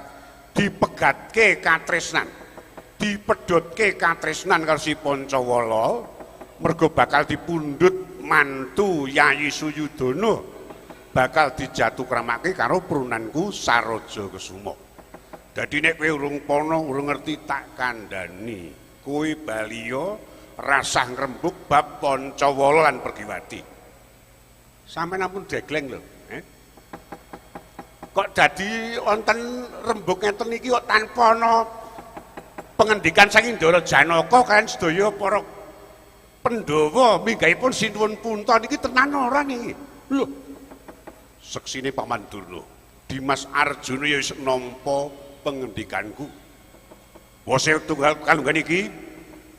A: dipegatke katresnan. Dipedhotke katresnan karo si Pancawala, mergo bakal dipundhut mantu Yayi Suyudana, bakal dijatuhkramake karo prunanku Saroja Kesuma. Dadi nek kowe urung pono, urung ngerti tak kandhani, kowe baliya rasah ngrembug bab Pancawala lan Pergiwati. Sampeyan ampun degleng lho, Kok dadi wonten rembug ngeten iki kok tanpa ana pengendikan saking Ndara Janaka kaliyan sedaya para Pandhawa minggahipun Sinuwun Punta niki tenan ora niki? Lho. Seksine Paman Durna, Dimas Arjuna ya wis nampa pengendikanku. Wose tunggal kalunggahan iki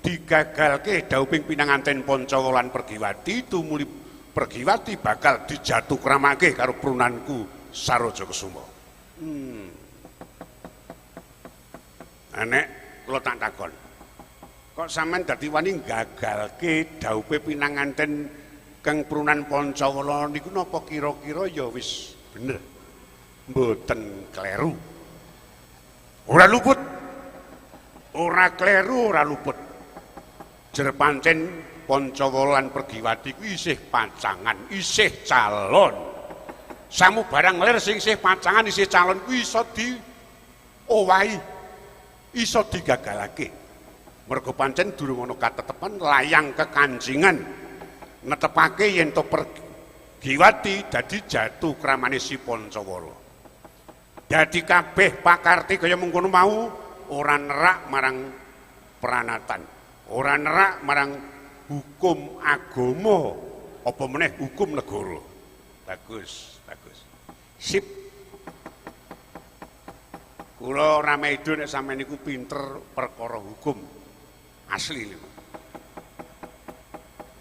A: digagalke dhawuhing pinanganten Pancawala lan Pergiwati tumuli Pergiwati bakal dijatuhkramake karo prunanku Saroja Kesuma. Nek kula tak takon. Kok sampean dadi wani gagalke dhawuhe pinanganten Kang Prunan Pancawala niku napa kira-kira ya wis bener. Mboten kleru. Ora luput. Ora kleru, ora luput. Jer pancen Pancawala lan Pergiwati kuwi isih pacangan, isih calon. Samu barang lir sing isih pacangan, isih calon kuwi iso diowahi, iso digagalake. Mergo pancen durung ana katetepan layang kekancingan netepake yen to Pergiwati dadi jatuh kramane si Pancawala. Dadi kabeh pakarti kaya mengkono mau ora nerak marang pranatan, ora nerak marang hukum agama, apa meneh hukum negara. Bagus, bagus. Sip. Kula ora maido nek sampeyan niku pinter perkara hukum. Asli niku.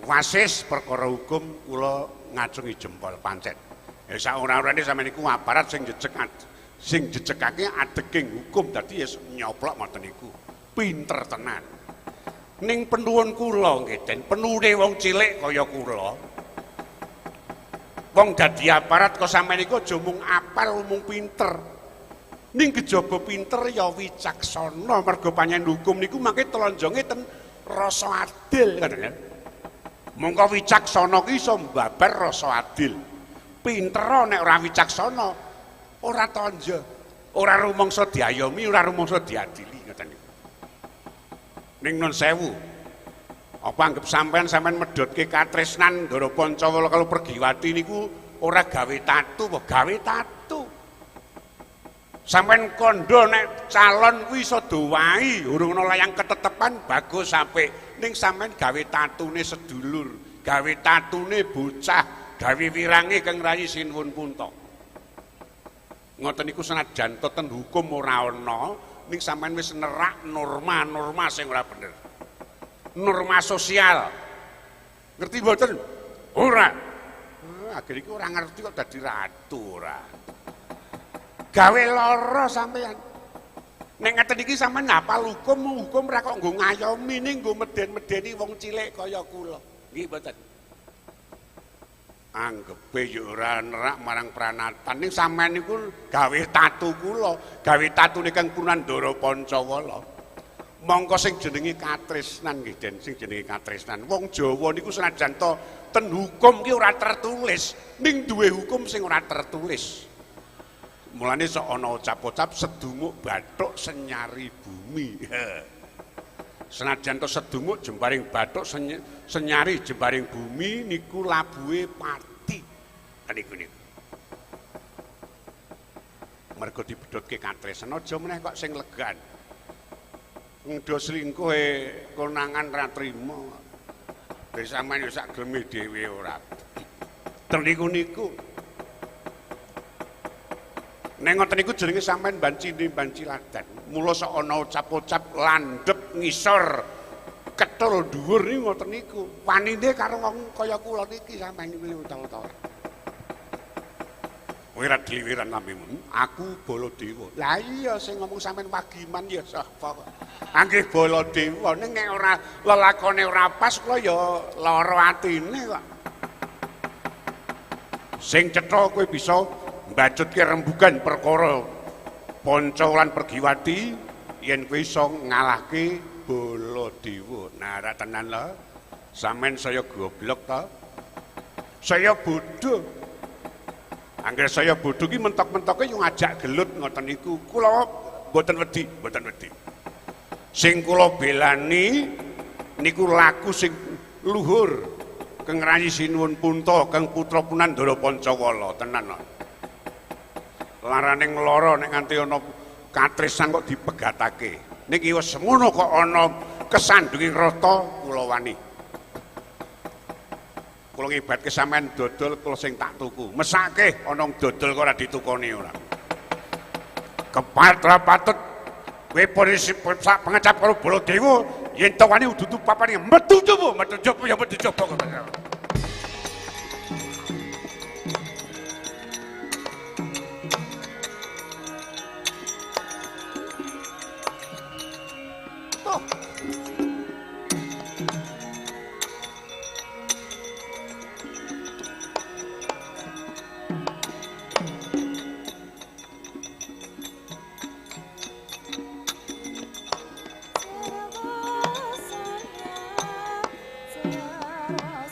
A: Wasis perkara hukum kula ngacungi jempol pancen. Ya sak ora-orane sampeyan niku aparat sing jejeg sing jejegake adeging hukum dadi ya nyoplok ngoten niku. Pinter tenan. Ning penuwun kula nggih Den, penune wong cilik kaya kula. Wong dadi aparat kok sampeyan niku aja mung apal mung pinter. Ning kejaba pinter ya wicaksana mergo panjenengan hukum niku mangke telonjonge ten rasa adil ngoten lho. Mongko wicaksana ki iso mbabar rasa adil. Pinter nek ora wicaksana ora tonjo, ora rumangsa diayomi, ora rumangsa diadili ngoten niku. Ning nun sewu, apa anggap sampean-sampean medhotke katresnan Ndara Pancawala kalau Pergiwati niku ora gawe tatu apa gawe tatu. Sampean kandha nek calon kuwi iso dowahi, urung ana layang ketetepan bagus apik. Ning sampean gawe tatune sedulur, gawe tatune bocah, gawe wirange Kang Rayi Sinuwun Punta. Ngoten niku senajan to ten hukum ora ana, ning sampean wis nerak norma-norma sing ora bener. Norma sosial. Ngerti mboten? Ora. Akhir iki ora ngerti kok dadi ratu ora. Gawe lara sampean. Nek ngeten iki sampean hafal hukum, hukum ora kok nggo ngayomi ning nggo meden-medeni wong cilik kaya kula. Nggih mboten. Anggepe ya ora nerak marang pranatan ning sampean niku gawe tatu kula, gawe tatune Kang Punandara Pancawala. Mongko sing jenenge katresnan nggih Den, sing jenenge katresnan. Wong Jawa niku senajan to ten hukum ki ora tertulis, ning duwe hukum sing ora tertulis. Mulane sok ana ucap-ucap sedumuk bathuk senyari bumi. Senajan to sedumuk jembaring bathuk senyari jembaring bumi niku labuhe pati. Niku niku. Mergo dibedhotke katresnan aja meneh kok sing legan. Ngdo selingkuhe konangan ra trima. Wis sampeyan wis sak geleme dhewe ora. Ten niku niku. Nek ngoten niku jenenge sampean bancine banci ladan. Mula sok ana ucap-ucap landhep ngisor ketul dhuwur niku ngoten niku. Wanine karo wong kaya kula niki sampean niku utawa-utawa. Kowe ra dliwiran lambemu, aku Baladewa. Lah iya sing ngomong sampean Wagiman ya sapa kok. Anggih Baladewa ning nek ora lelakone ora pas kula ya lara atine kok. Sing cetha kowe bisa mbacutke rembugan perkara Panca lan Pergiwati yen kowe iso ngalahke Baladewa. Nah, ra tenan lho. Sampeyan saya goblok ta? Saya bodho. Angger saya bodho ki mentok-mentoke yo ngajak gelut ngoten niku. Kula mboten wedi, mboten wedi. Sing kula belani niku laku sing luhur Kang Rayi Sinuwun Punta, Kang Putra Punandara Pancawala, tenan lho. Larane ngloro nek nganti ana katresnan kok dipegatake. Niki wis semono kok ana kesandunging rata kula wani. Kula ngibatke sampean dodol kula sing tak tuku. Mesake ana dodol kok ora ditukoni ora. Kepat ra patut kowe polisi sak pengecap karo Baladewa yen to wani dudu papane metu coba, metu coba ya metu coba.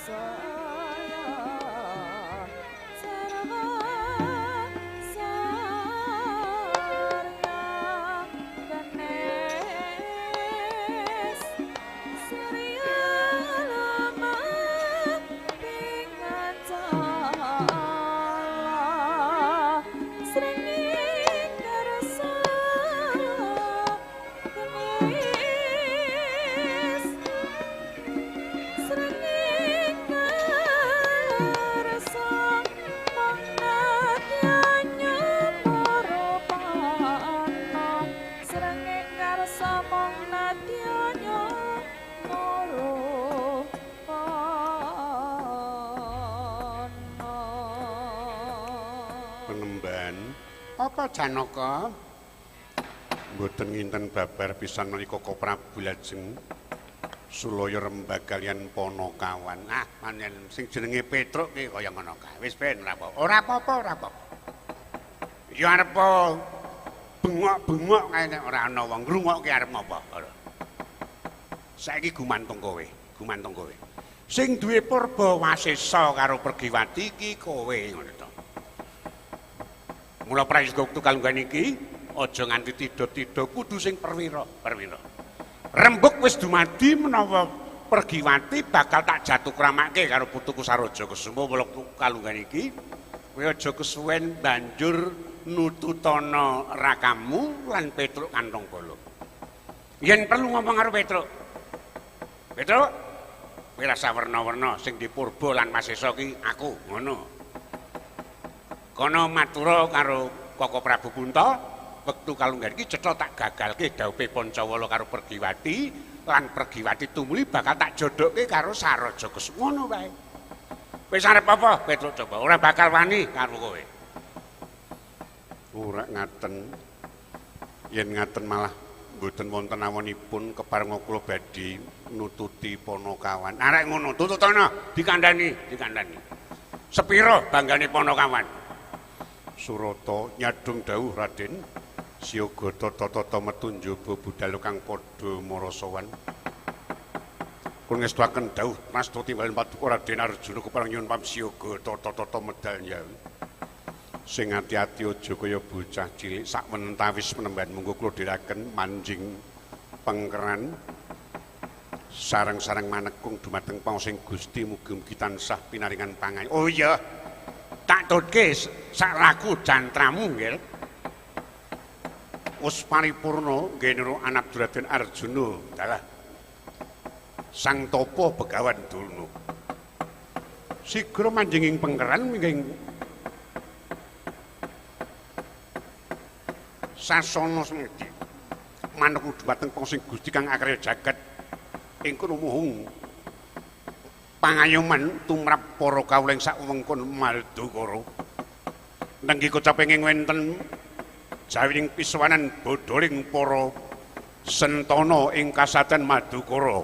C: So
A: Apa Janaka? Mboten nginten babar pisan menika Koko Prabu lajeng sulaya rembag kalian Panakawan. Ah, pancen sing jenenge Petruk ki kaya ngono kae. Wis ben ora apa-apa. Ora apa-apa, ora apa-apa. Ya arep bengok-bengok kae nek ora ana wong ngrungokke arep ngopo. Saiki gumantung kowe, gumantung kowe. Sing duwe purba wasesa karo Pergiwati iki kowe ngono to. Mula prayoga wektu kalungguhan iki aja nganti tida-tida kudu sing perwira, perwira. Rembug wis dumadi menawa Pergiwati bakal tak jatuh kramake karo putuku Saroja Kesuma. Mula kalungguhan iki kowe aja kesuwen banjur nututana rakamu lan Petruk kantong bala. Yen perlu ngomong karo Petruk. Petruk, kowe rasa werna-werna sing dipurba lan Wasesa ki aku ngono. Kono matura karo Koko Prabu Kunta, wektu kalungguhan iki cetha tak gagalke dhawuhe Pancawala karo Pergiwati lan Pergiwati tumuli bakal tak jodhokke karo Saroja Kesuma ngono wae. Wis arep apa Petruk coba ora bakal wani karo kowe. Ora ngaten. Yen ngaten malah mboten wonten awonipun keparenga kula badhe nututi Panakawan. Arek ngono tututana dikandhani, dikandhani. Sepira banggane Panakawan? Surata nyadhung dawuh Raden siaga tata-tata metu njaba budal kang padha marasawan. Kula ngestuaken dawuh prasta timbalan paduka Raden Arjuna kepareng nyuwun pamsiyaga tata-tata medal nyawi. Sing ati-ati aja kaya bocah cilik sakwentawis penemban monggo kula dheraken manjing pengkeran sareng-sareng manekung dumateng pangaosing Gusti mugi-mugi tansah pinaringan pangayu. Oh iya, tak tutke sak laku jantramu nggih. Wis paripurna nggih niru anak Raden Arjuna dalah Sang Tapa Begawan Durna. Sigra manjing ing pengkeran minggih sasana semedi manuk dumateng pangaosing Gusti kang akarya jagat ingkang umuhung pangayoman tumrap para kawula ing sakwewengkon Maldukara. Nenggi kocaping wonten jawining pisuwanan bodholing para sentana ing kasaten Madukara.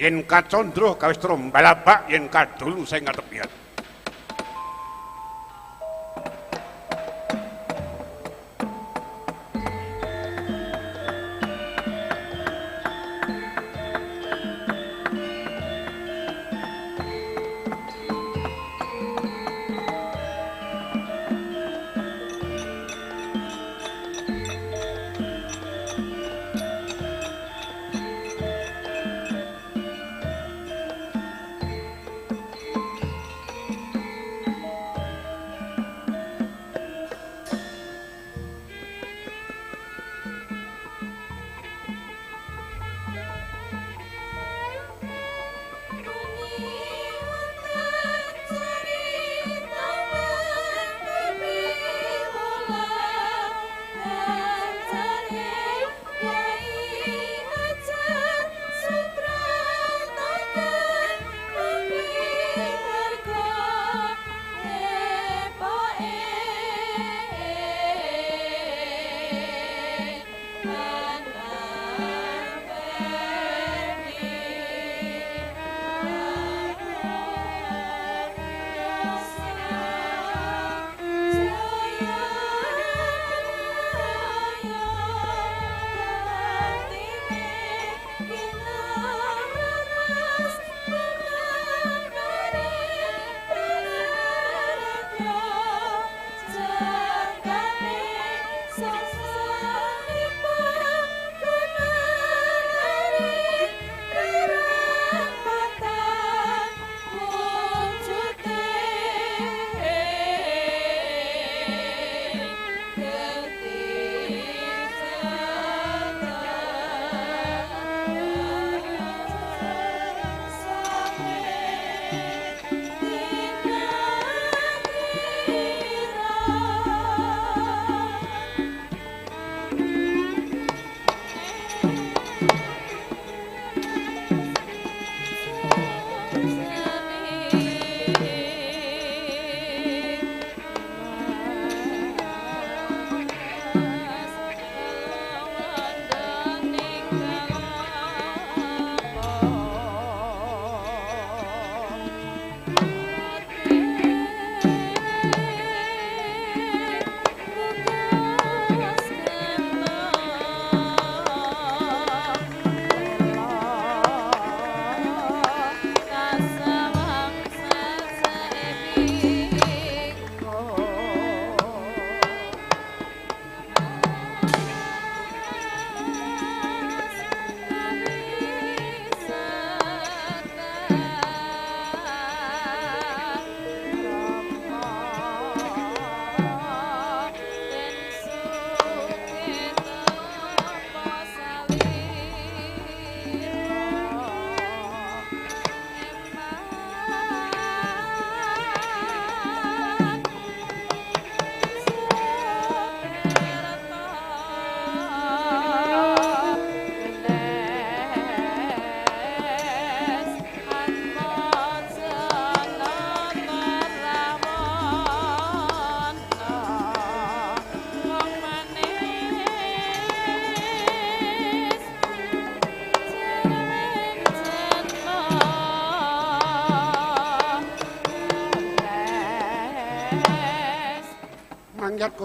A: Yen kacandra kawestra mbalabak yen kadulu sing katepian.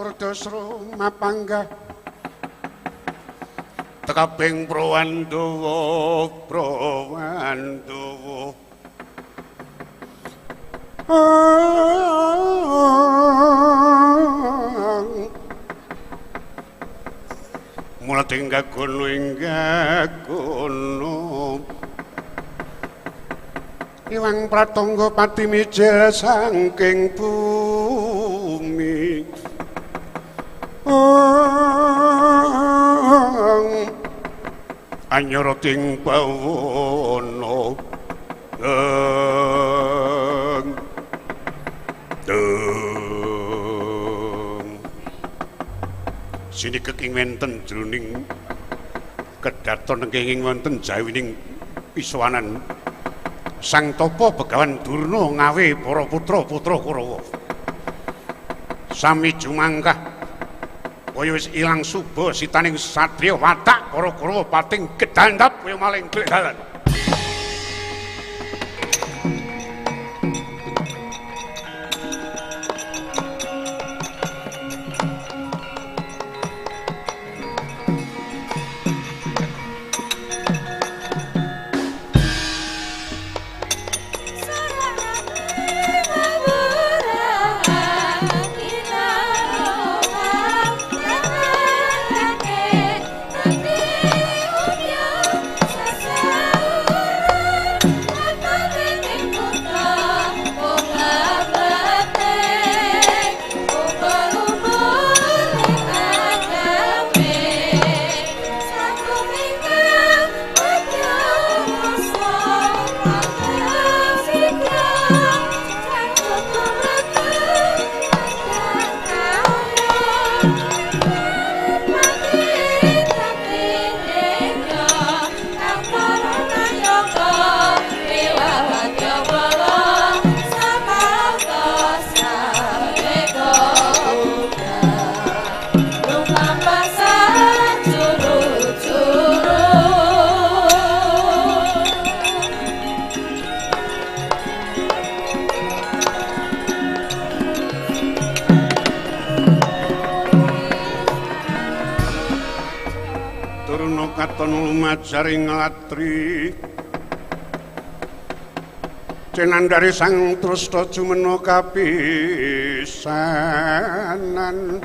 A: Gurdasra mapanggah tekabing Prawandawa Prawandawa. Mula tinggal kono hingga kono iwang pratangga pati mijil saking bumi. Anyara ting bawana sinikek ing wonten jroning kedaton kenging wonten jawining piswanan Sang Tapa Begawan Durna ngawe para putra-putra Kurawa. Sami jumangkah kaya wis ilang suba sitaning satriya watak para Kurawa pating gedandap kaya maling gledalan. Lumajaring latri cenandari sang trusta jumena kapisanan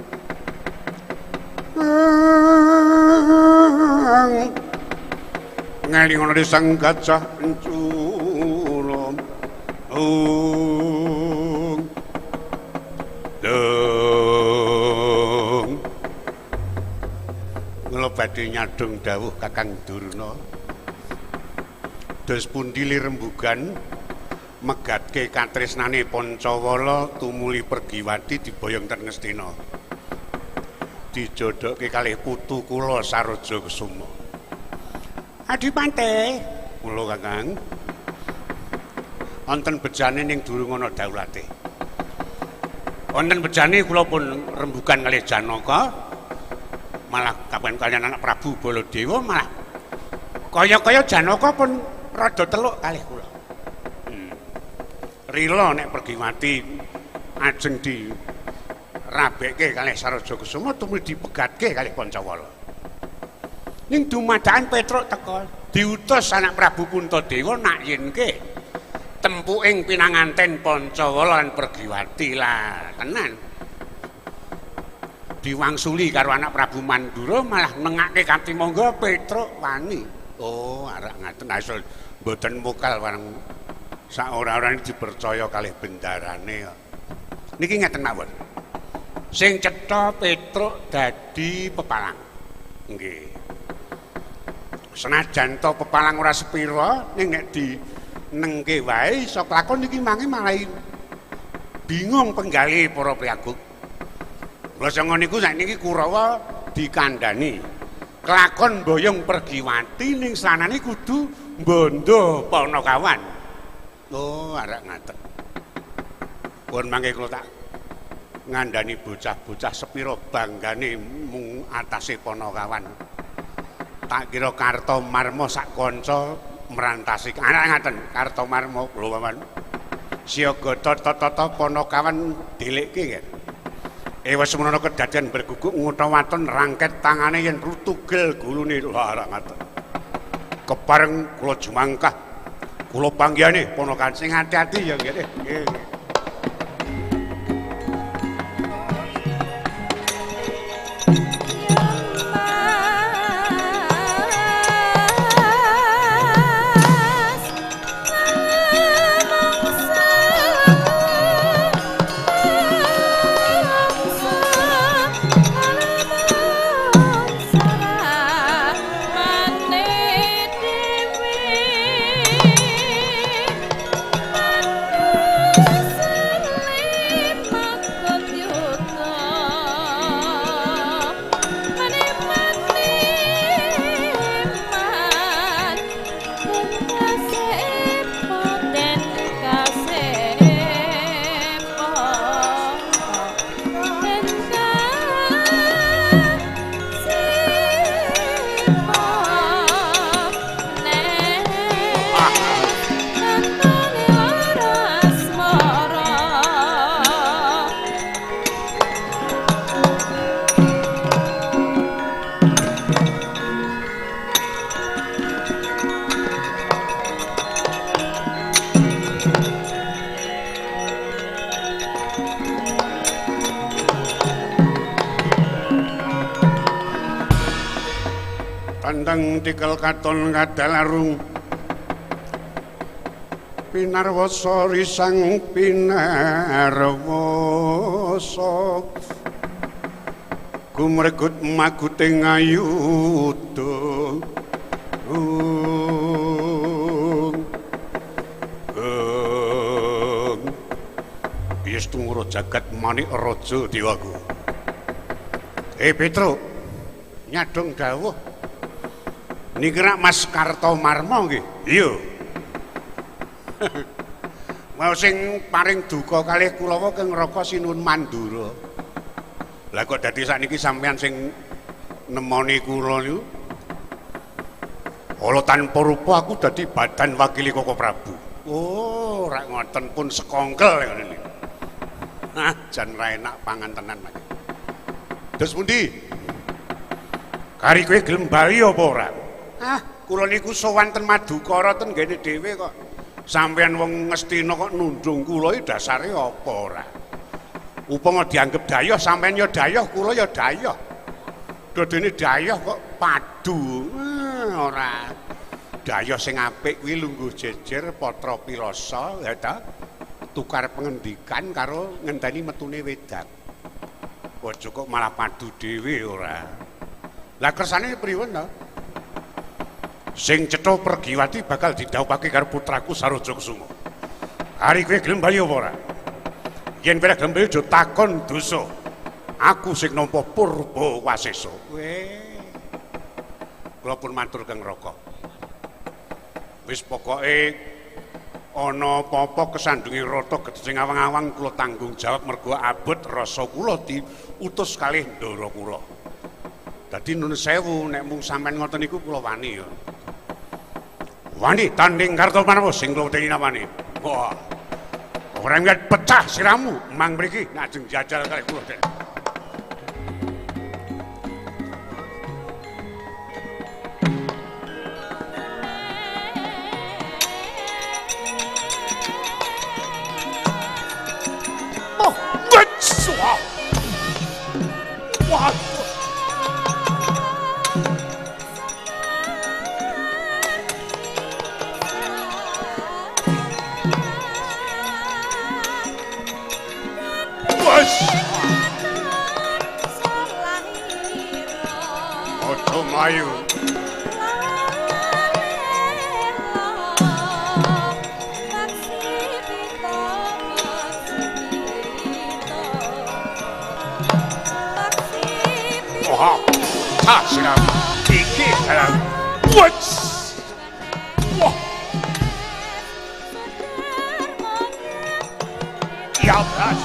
A: ngeling ana sang gajah encura kula badhe nyadhong dawuh Kakang Durna. Dos pundi rembugan megatke katresnane Pancawala tumuli Pergiwati diboyong ten Ngastina. Dijodhokke kalih putu kula Saroja Kesuma. Adipate, kula Kakang. Wonten bejane ning durung ana daulate. Wonten bejane kula pun rembugan kalih Janaka. Malah kapan kalian anak Prabu Baladewa malah kaya-kaya Janaka pun rada teluk kalih kula. Rila nek Pergiwati ajeng di rabekke kalih Saroja Kesuma tumuli dipegatke kalih Pancawala. Ning dumadakan Petruk teka diutus anak Prabu Puntadewa nak yenke tempuking pinanganten Pancawala lan Pergiwati lah tenan. Diwangsuli karo anak Prabu Mandura malah nengake katimangga Petruk wani. Oh, arak ngaten asal mboten mokal wareng sak ora-orane dipercaya kalih bendarane. Niki ngeten mawon. Sing cetha Petruk dadi pepalang. Nggih. Senajan to pepalang ora sepira ning nek dinengke wae iso kelakon niki mangke malah bingung penggalih para priyagung. Kula sanga niku sakniki Kurawa dikandhani. Kelakon mboyong Pergiwati ning sanane kudu mbondo Panakawan. Oh, arak ngaten. Pun mangke kula tak ngandhani bocah-bocah sepira banggane mung atase Panakawan. Tak kira Kartomarma sak kanca merantasi. Arak ngaten, Kartomarma kula paman. Siaga tata-tata Panakawan dhelekke nggih. Ewa semono kedadian berguguk ngutha waton rangket tangane yen rutugel gulune lho ngaten. Kepareng kula jumangkah kula panggihane ponakan sing ati-ati ya nggih. Nggih. Tandang tikel katon kadalarung pinarwasa risang pinarwasa gumregut maguting ayuda wis tumurun jagat manik raja dewaku. Petro nyadong dawuh niki rak Mas Kartomarmo nggih. Iya. Mau sing paring duka kalih kulawa keng Raka Sinuwun Mandura. Lah kok dadi sakniki sampean sing nemoni kula niku? Ala tanpa rupa aku dadi badan wakili Koko Prabu. Oh, rak ngoten pun sekongkel ngene. Ah, jan ra enak pangan tenan Mas. Terus pundi? Kari kowe gelem bali apa ora? Ah, kula niku sowan ten Madukara ten ngene dhewe kok. Sampeyan wong Ngastina kok nundung kula iki dasare apa ora? Upama dianggep dayoh sampeyan ya dayoh, kula ya dayoh. Dadene dayoh kok padu. Ora. Dayoh sing apik kuwi lungguh jejer patra pilasa, ya ta? Tukar pengendikan karo ngenteni metune wedang. Aja kok malah padu dhewe ora. Lah kersane pripun to? Sing cetha Pergiwati bakal didhawuhake karo putraku Saroja Kusuma. Hari kowe gelem bali apa ora? Yen kowe gelem bali aja takon dosa. Aku sing nampa purba wasesa. Weh. Kula pun matur Kang Raka. Wis pokoke ana apa-apa kesandungi rata gedhe sing awang-awang kula tanggung jawab mergo abot rasa kula diutus kalih ndara kula. Dadi nun sewu nek mung sampean ngoten niku kula wani ya. Wani tanding Kartomarmo sing kula wedeni namane. Wah. Ora ngat pecah siramu mang mriki nek ajeng jajal kalih kula. Wah. Ojo mlayu. Wah, tak siram. Iki dalam. Wah. Ya, bas.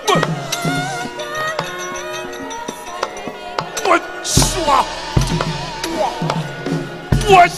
A: Wah. Wah. Wah. Wes.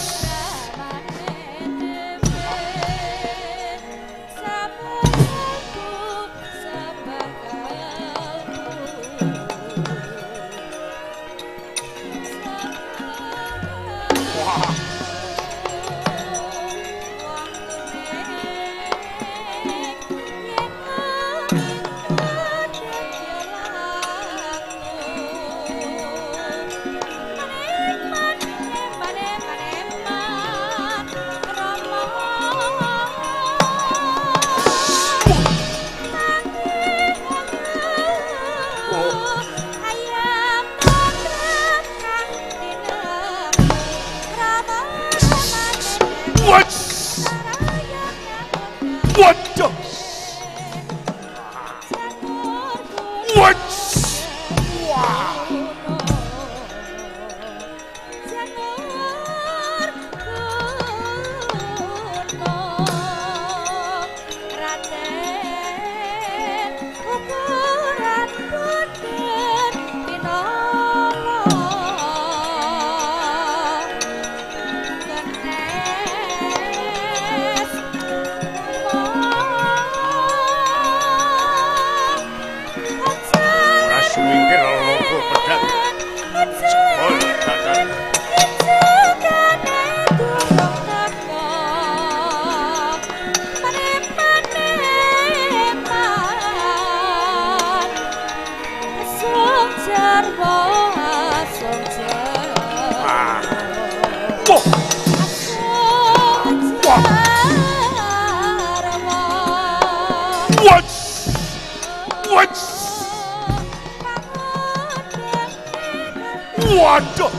A: Waduh.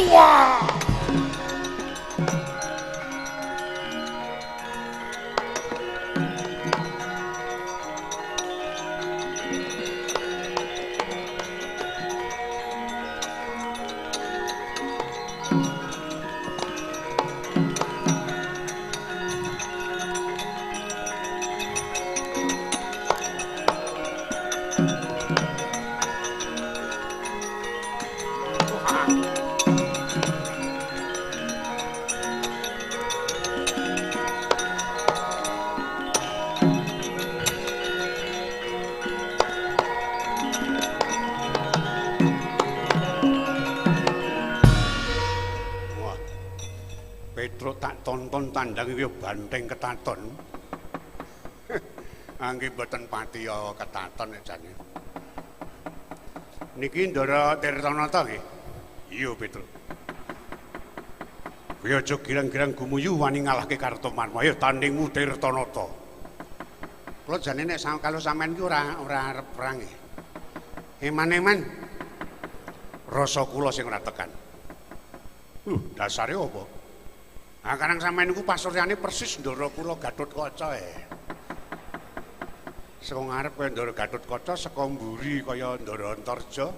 A: Wah. Tonton tandang iki banteng ketaton. Angge mboten patiya ketaton nek jane. Niki Ndara Tirtanata nggih. Iya, Petruk. Kowe aja girang-girang gumuyu wani ngalahke Kartomarma. Ayo tandingmu Tirtanata. Kula jane nek kalau sampean iki ora arep perang. Eman-eman. Rasa kula sing ora tekan. Dasare apa? Nah, karang sampean niku pasuryane persis ndara kula Gatotkaca e. Saka ngarep kaya ndara Gatotkaca, saka mburi kaya ndara Antarja.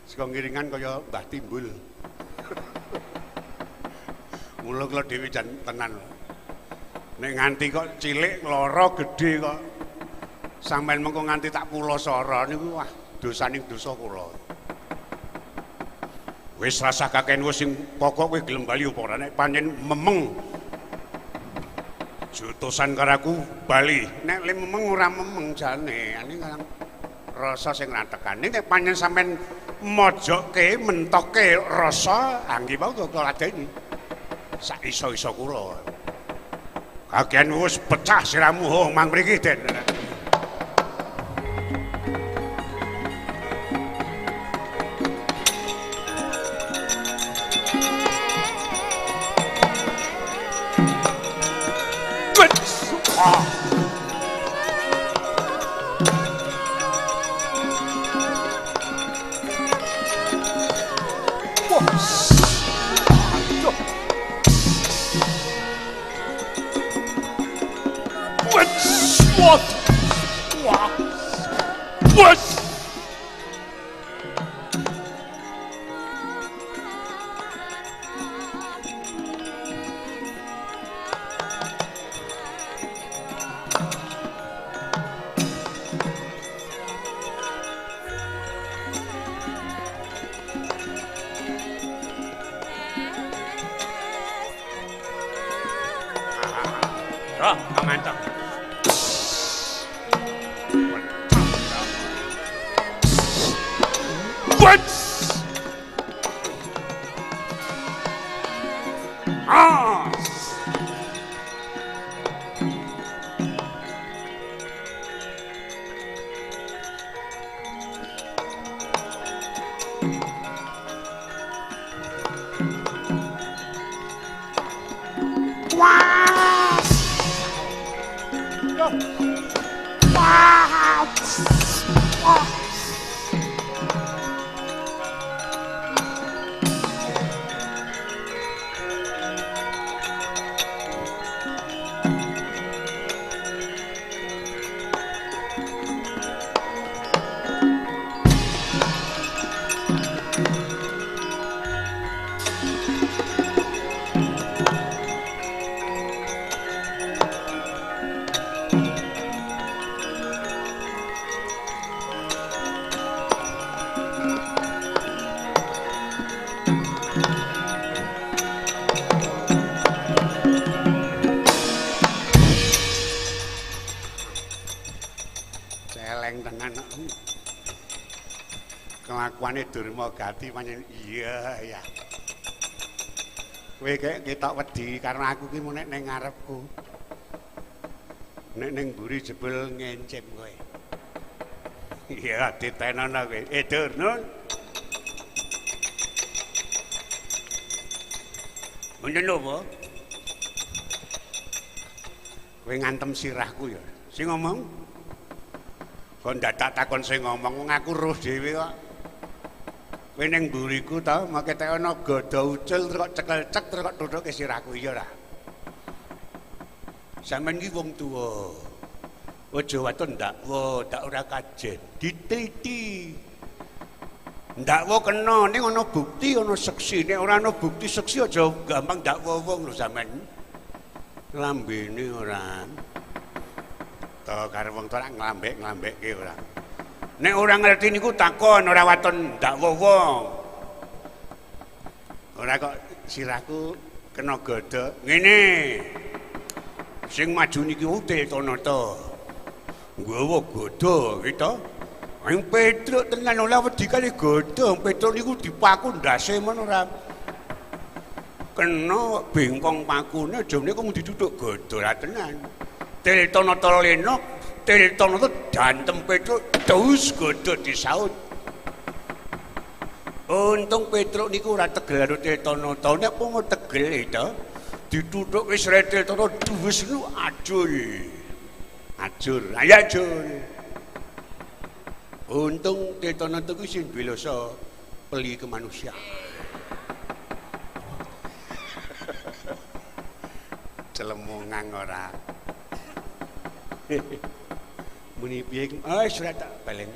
A: Saka ngiringan kaya Mbah Timbul. Mula kula dhewe jan tenan. Nek nganti kok cilik lara gedhe kok sampean mengko nganti tak pulasara niku wah dosaning dosa kula. Wis rasah kakean wis sing pokok kowe gelem bali apa ora nek pancen memeng jutosan karo aku bali nek le memeng ora memeng jane ane kan rasa sing ra tekan nek pancen sampean mojokke mentokke rasa anggi mau kok ladeni sak iso-iso kula kakean wis pecah siramu ho mang mriki Den. Celeng tenan. Kelakuane Durmagati pancen iya ya. Kowe kek ketok wedi karo aku ki nek ning ngarepku. Nek ning mburi jebul ngencim kowe. Iya ditenono kowe. Dur nun. Wonten napa? Kowe ngantem sirahku ya. Sing ngomong? Kok ndadak takon sing ngomong wong aku roh dhewe kok. Kowe ning mburiku ta, make tek ana gada ucul terus kok cekel-cek terus kok tuthuke sirahku iya ra. Sampeyan iki wong tuwa. Aja waton ndakwa, ndak ora kajen. Diteliti. Ndakwa kena ning ana bukti, ana seksi. Nek ora ana bukti seksi aja gampang ndakwa wong lho sampeyan. Lambene ora. To karo wong tuwa nglambek-nglambekke ora. Nek ora ngerti niku takon, ora waton ndakwa wong. Ora kok sirahku kena godhog. Ngene. Sing maju niki Tirtanata. Nggawa godha gitu. Ing Petruk tenan ora wedi kali godha. Petruk niku dipaku ndase men ora kena bengkong pakune jane kok dituthuk godha ra tenan. Tirtanata lenok, Tirtanata dantem Petruk terus godha disaut. Untung Petruk niku ora tegel karo Tirtanata. Nek pomo tegel itu dituthuk wis Tirtanata duwes nu ajul. Ajur, ayo ajur. Untung Tirtanata kuwi sing duwe rasa peli kemanusiaan. Celemongan ora. Muni piye? Ah, surat tak balen.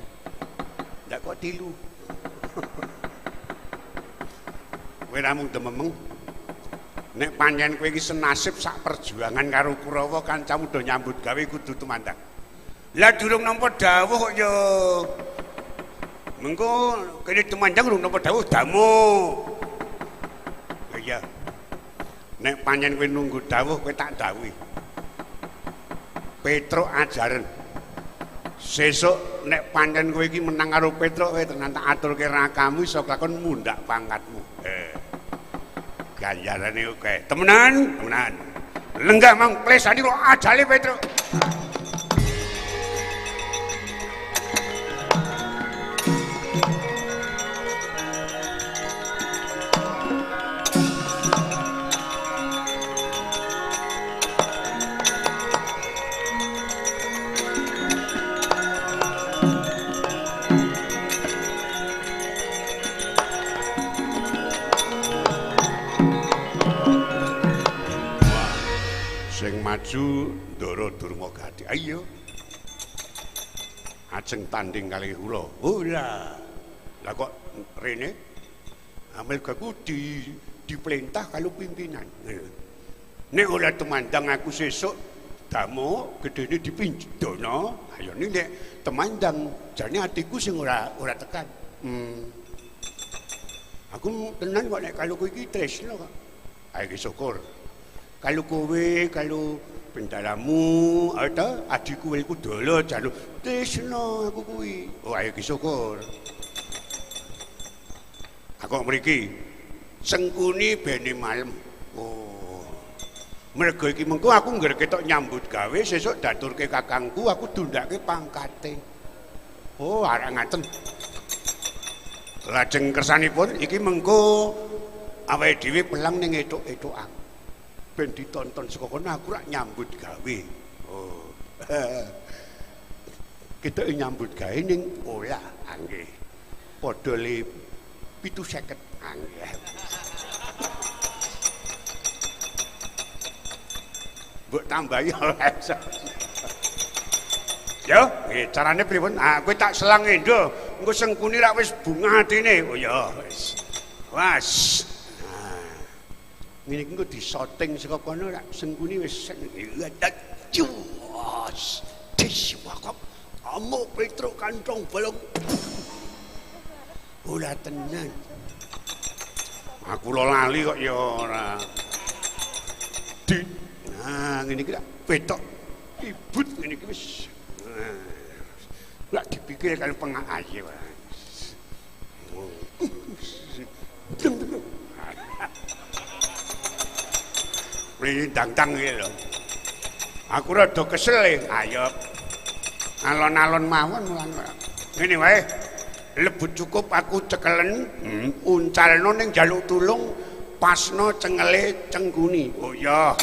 A: Ndak kok tilu. Kowe ra mung dememeng. Nek pancen kowe iki senasib sak perjuangan karo Kurawa kancamu do nyambut gawe kudu tumandang. Lah durung nampa dawuh kok ya. Mengko kene tumandang durung nampa dawuh damu. Iya. Nek pancen kowe nunggu dawuh kowe tak dawuhi. Petruk ajaren. Sesuk nek pancen kowe iki menang karo Petruk kowe tenan tak aturke rakamu iso kelakon mundhak pangkatmu. Ganjarane oke. Temenan, temenan. Lenggah mang plesani kok ajale Petruk. Maju Ndara Durmagati. Ayo. Ajeng tanding kali kula. Ora. Lah kok rene? Amarga aku diperintah kalau pimpinan. Nek ora tumandang aku sesuk damo gedene dipinjono. Ayo nek temandang jane atiku sing ora tekan. Aku tenan kok nek kalau kowe iki tresno kok. Ayo syukur. Kalau kowe, kalau bendaramu, atau adikku iku dolo jaluk tresno aku kuwi. Oh ayo ki syukur. Aku mriki Sengkuni bene malem. Oh. Mergo iki mengko aku ngger ketok nyambut gawe sesuk daturke kakangku aku dundake pangkate. Oh, arek ngaten. Lajeng kersanipun iki mengko awake dhewe pelang ning etuk-etukan. Ben ditonton saka kono aku rak nyambut gawe. Oh. Kita nyambut gawe ning ora nggih. Padha le 750 nggih. Mbok tambahi ora iso. Yo, nggih carane pripun? Ah, kowe tak selang endo. Engko Sengkuni rak wis bunga atine. Oh ya wis. Was. Ngene iki engko disoting saka kono rak Sengkuni wis cuwas diswakop amuk Petruk kantong bolong. Ora tenan. Aku lo lali kok ya ora. Nah, ngene iki rak petok ibut ngene iki wis. Sikil karo pengak ayo. Mrene dang-dang iki lho. Aku rada kesel e. Ayo. Alon-alon mawon mulan. Ngene wae. Lebut cukup aku cekelen, uncalno ning njaluk tulung pasno cengele cengguni. Oh iya.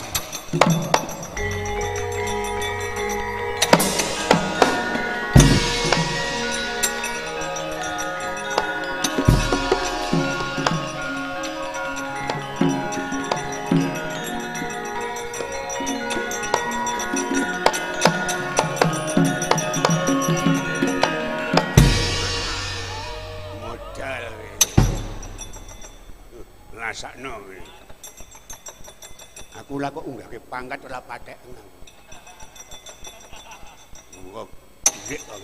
A: Rasakno kowe. Aku lah kok unggahke pangkat ora patheken. Monggo dhuwit kok.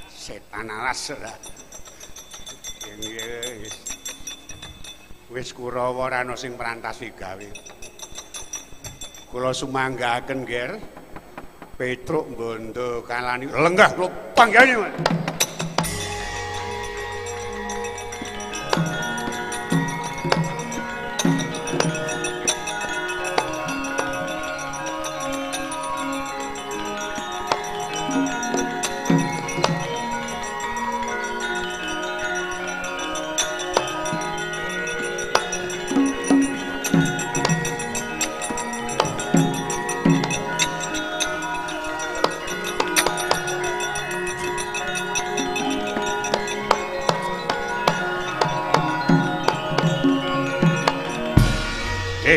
A: Setan alas ora. Wis. Wis Kurawa ora ana sing prantasi gawe. Kula sumanggaaken, Ger. Petruk Bondo kalani lenggah kula panggihane, Mas.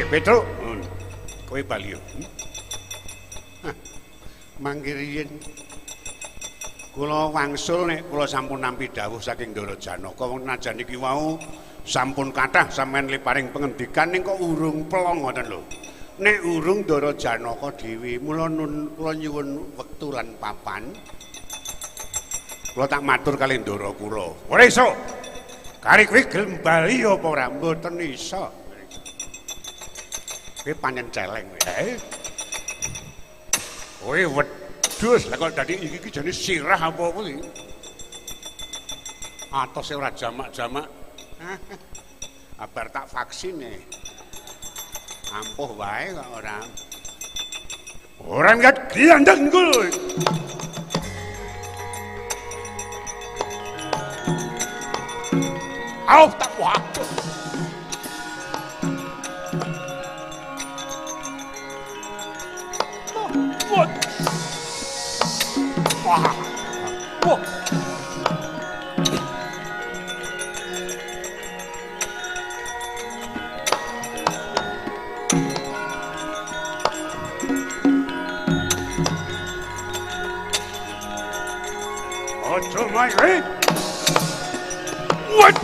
A: Petruk, kowe bali yo. Mangke riyin kula wangsul nek kula sampun nampi dawuh saking Ndara Janaka wong najan iki wau sampun kathah sampeyan le paring pengendikan ning kok urung plong ngoten lho. Nek urung Ndara Janaka dhewe mula nun kula nyuwun wektu lan papan. Kula tak matur kali Ndara kula. Ora iso. Kari kowe gelem bali apa ora? Mboten iso. Kowe pancen celeng kowe. Kowe wedhus lah kok dadi iki iki jane sirah apa-apa iki. Atose ora jamak-jamak. Abar tak vaksin e. Ampuh wae kok ora. Ora ngat glandeng kuwi. Auf tak waktu. Wah. Wah. Ojo mai. What?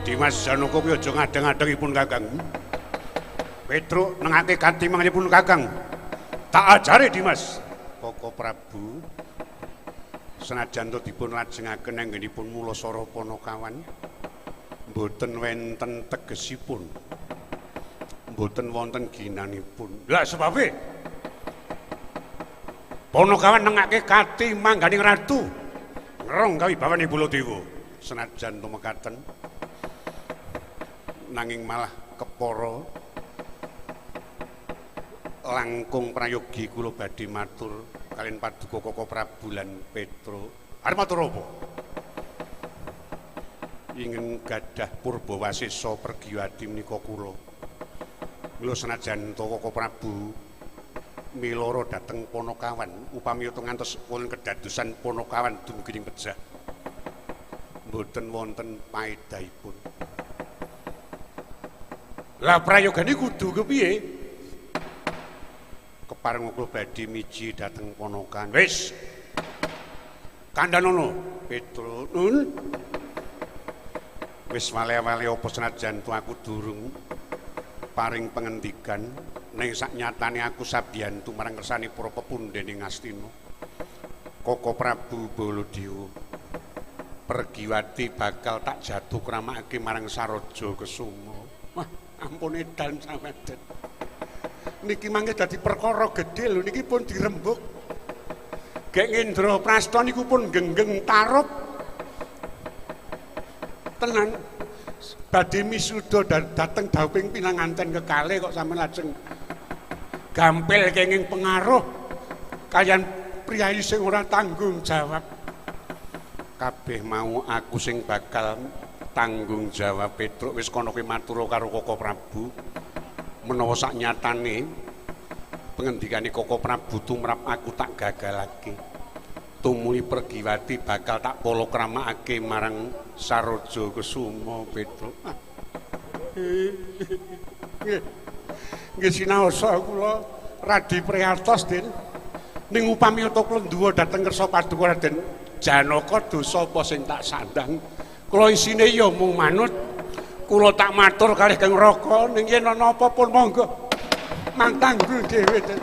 A: Dimas Janaka kuwi aja ngadeng-adengipun Kakang. Petruk nengake katimanganipun Kakang. Tak ajare Dimas. Koko Prabu senajan to dipun lajengaken anggenipun mulasara Panakawan mboten wenten tegesipun. Mboten wonten ginanipun. Lah sebabe Panakawan nengake katimangganing ratu ngrong kawibawane Baladewa. Senajan to mekaten nanging malah kepara Langkung prayogi kula badhe matur kaliyan paduka Koko Prabu lan Petro. Arep matur apa? Ingin gadah purbawasesa Pergiwati menika kula. Mila senajan to Koko Prabu miloro dhateng Ponokawan, upami ngantos wonten kedadosan Ponokawan dumugi ing pejah. Mboten wonten paedahipun. Lah prayogane kudu kepiye? Kepareng kula badhe miji dhateng Ponokan. Wis. Kandhanono Petro. Nun. Wis wale-wale apa senajan tu aku durung paring pengendikan ning sak nyatane aku sabiyantu marang kersane para pepundhene Ngastina. Koko Prabu Baladewa Pergiwati bakal tak jatuh kramakake marang Saroja Kesuma. Wah, ampun edan sampeyan. Niki mangke dadi perkara gedhe lho, niki pun dirembuk. Gek Ngendraprasta niku pun genggeng tarup. Tenan badhe misuda dhateng dawuhing pinanganten kekalih kok sampeyan lajeng gampil kenging pengaruh kaliyan priyayi sing ora tanggung jawab. Kabeh mau aku sing bakal tanggung jawab Petruk. Wis kono kuwi matur karo Koko Prabu menawa sak nyatane pengendikane Koko Prabu tumrap aku tak gagalake. Tumuli Pergiwati bakal tak polakramakake marang Saroja Kesuma Petruk. Nggih. Nggih sinaosa kula radi priyatos, Den. Ning upami kula nduwa dhateng kersa paduka Raden Janaka dosa apa sing tak sandang. Kula isine ya mung manut. Kula tak matur kalih Kang Raka ning yen ana apa pun monggo. Mang tanggung dhewe, Den.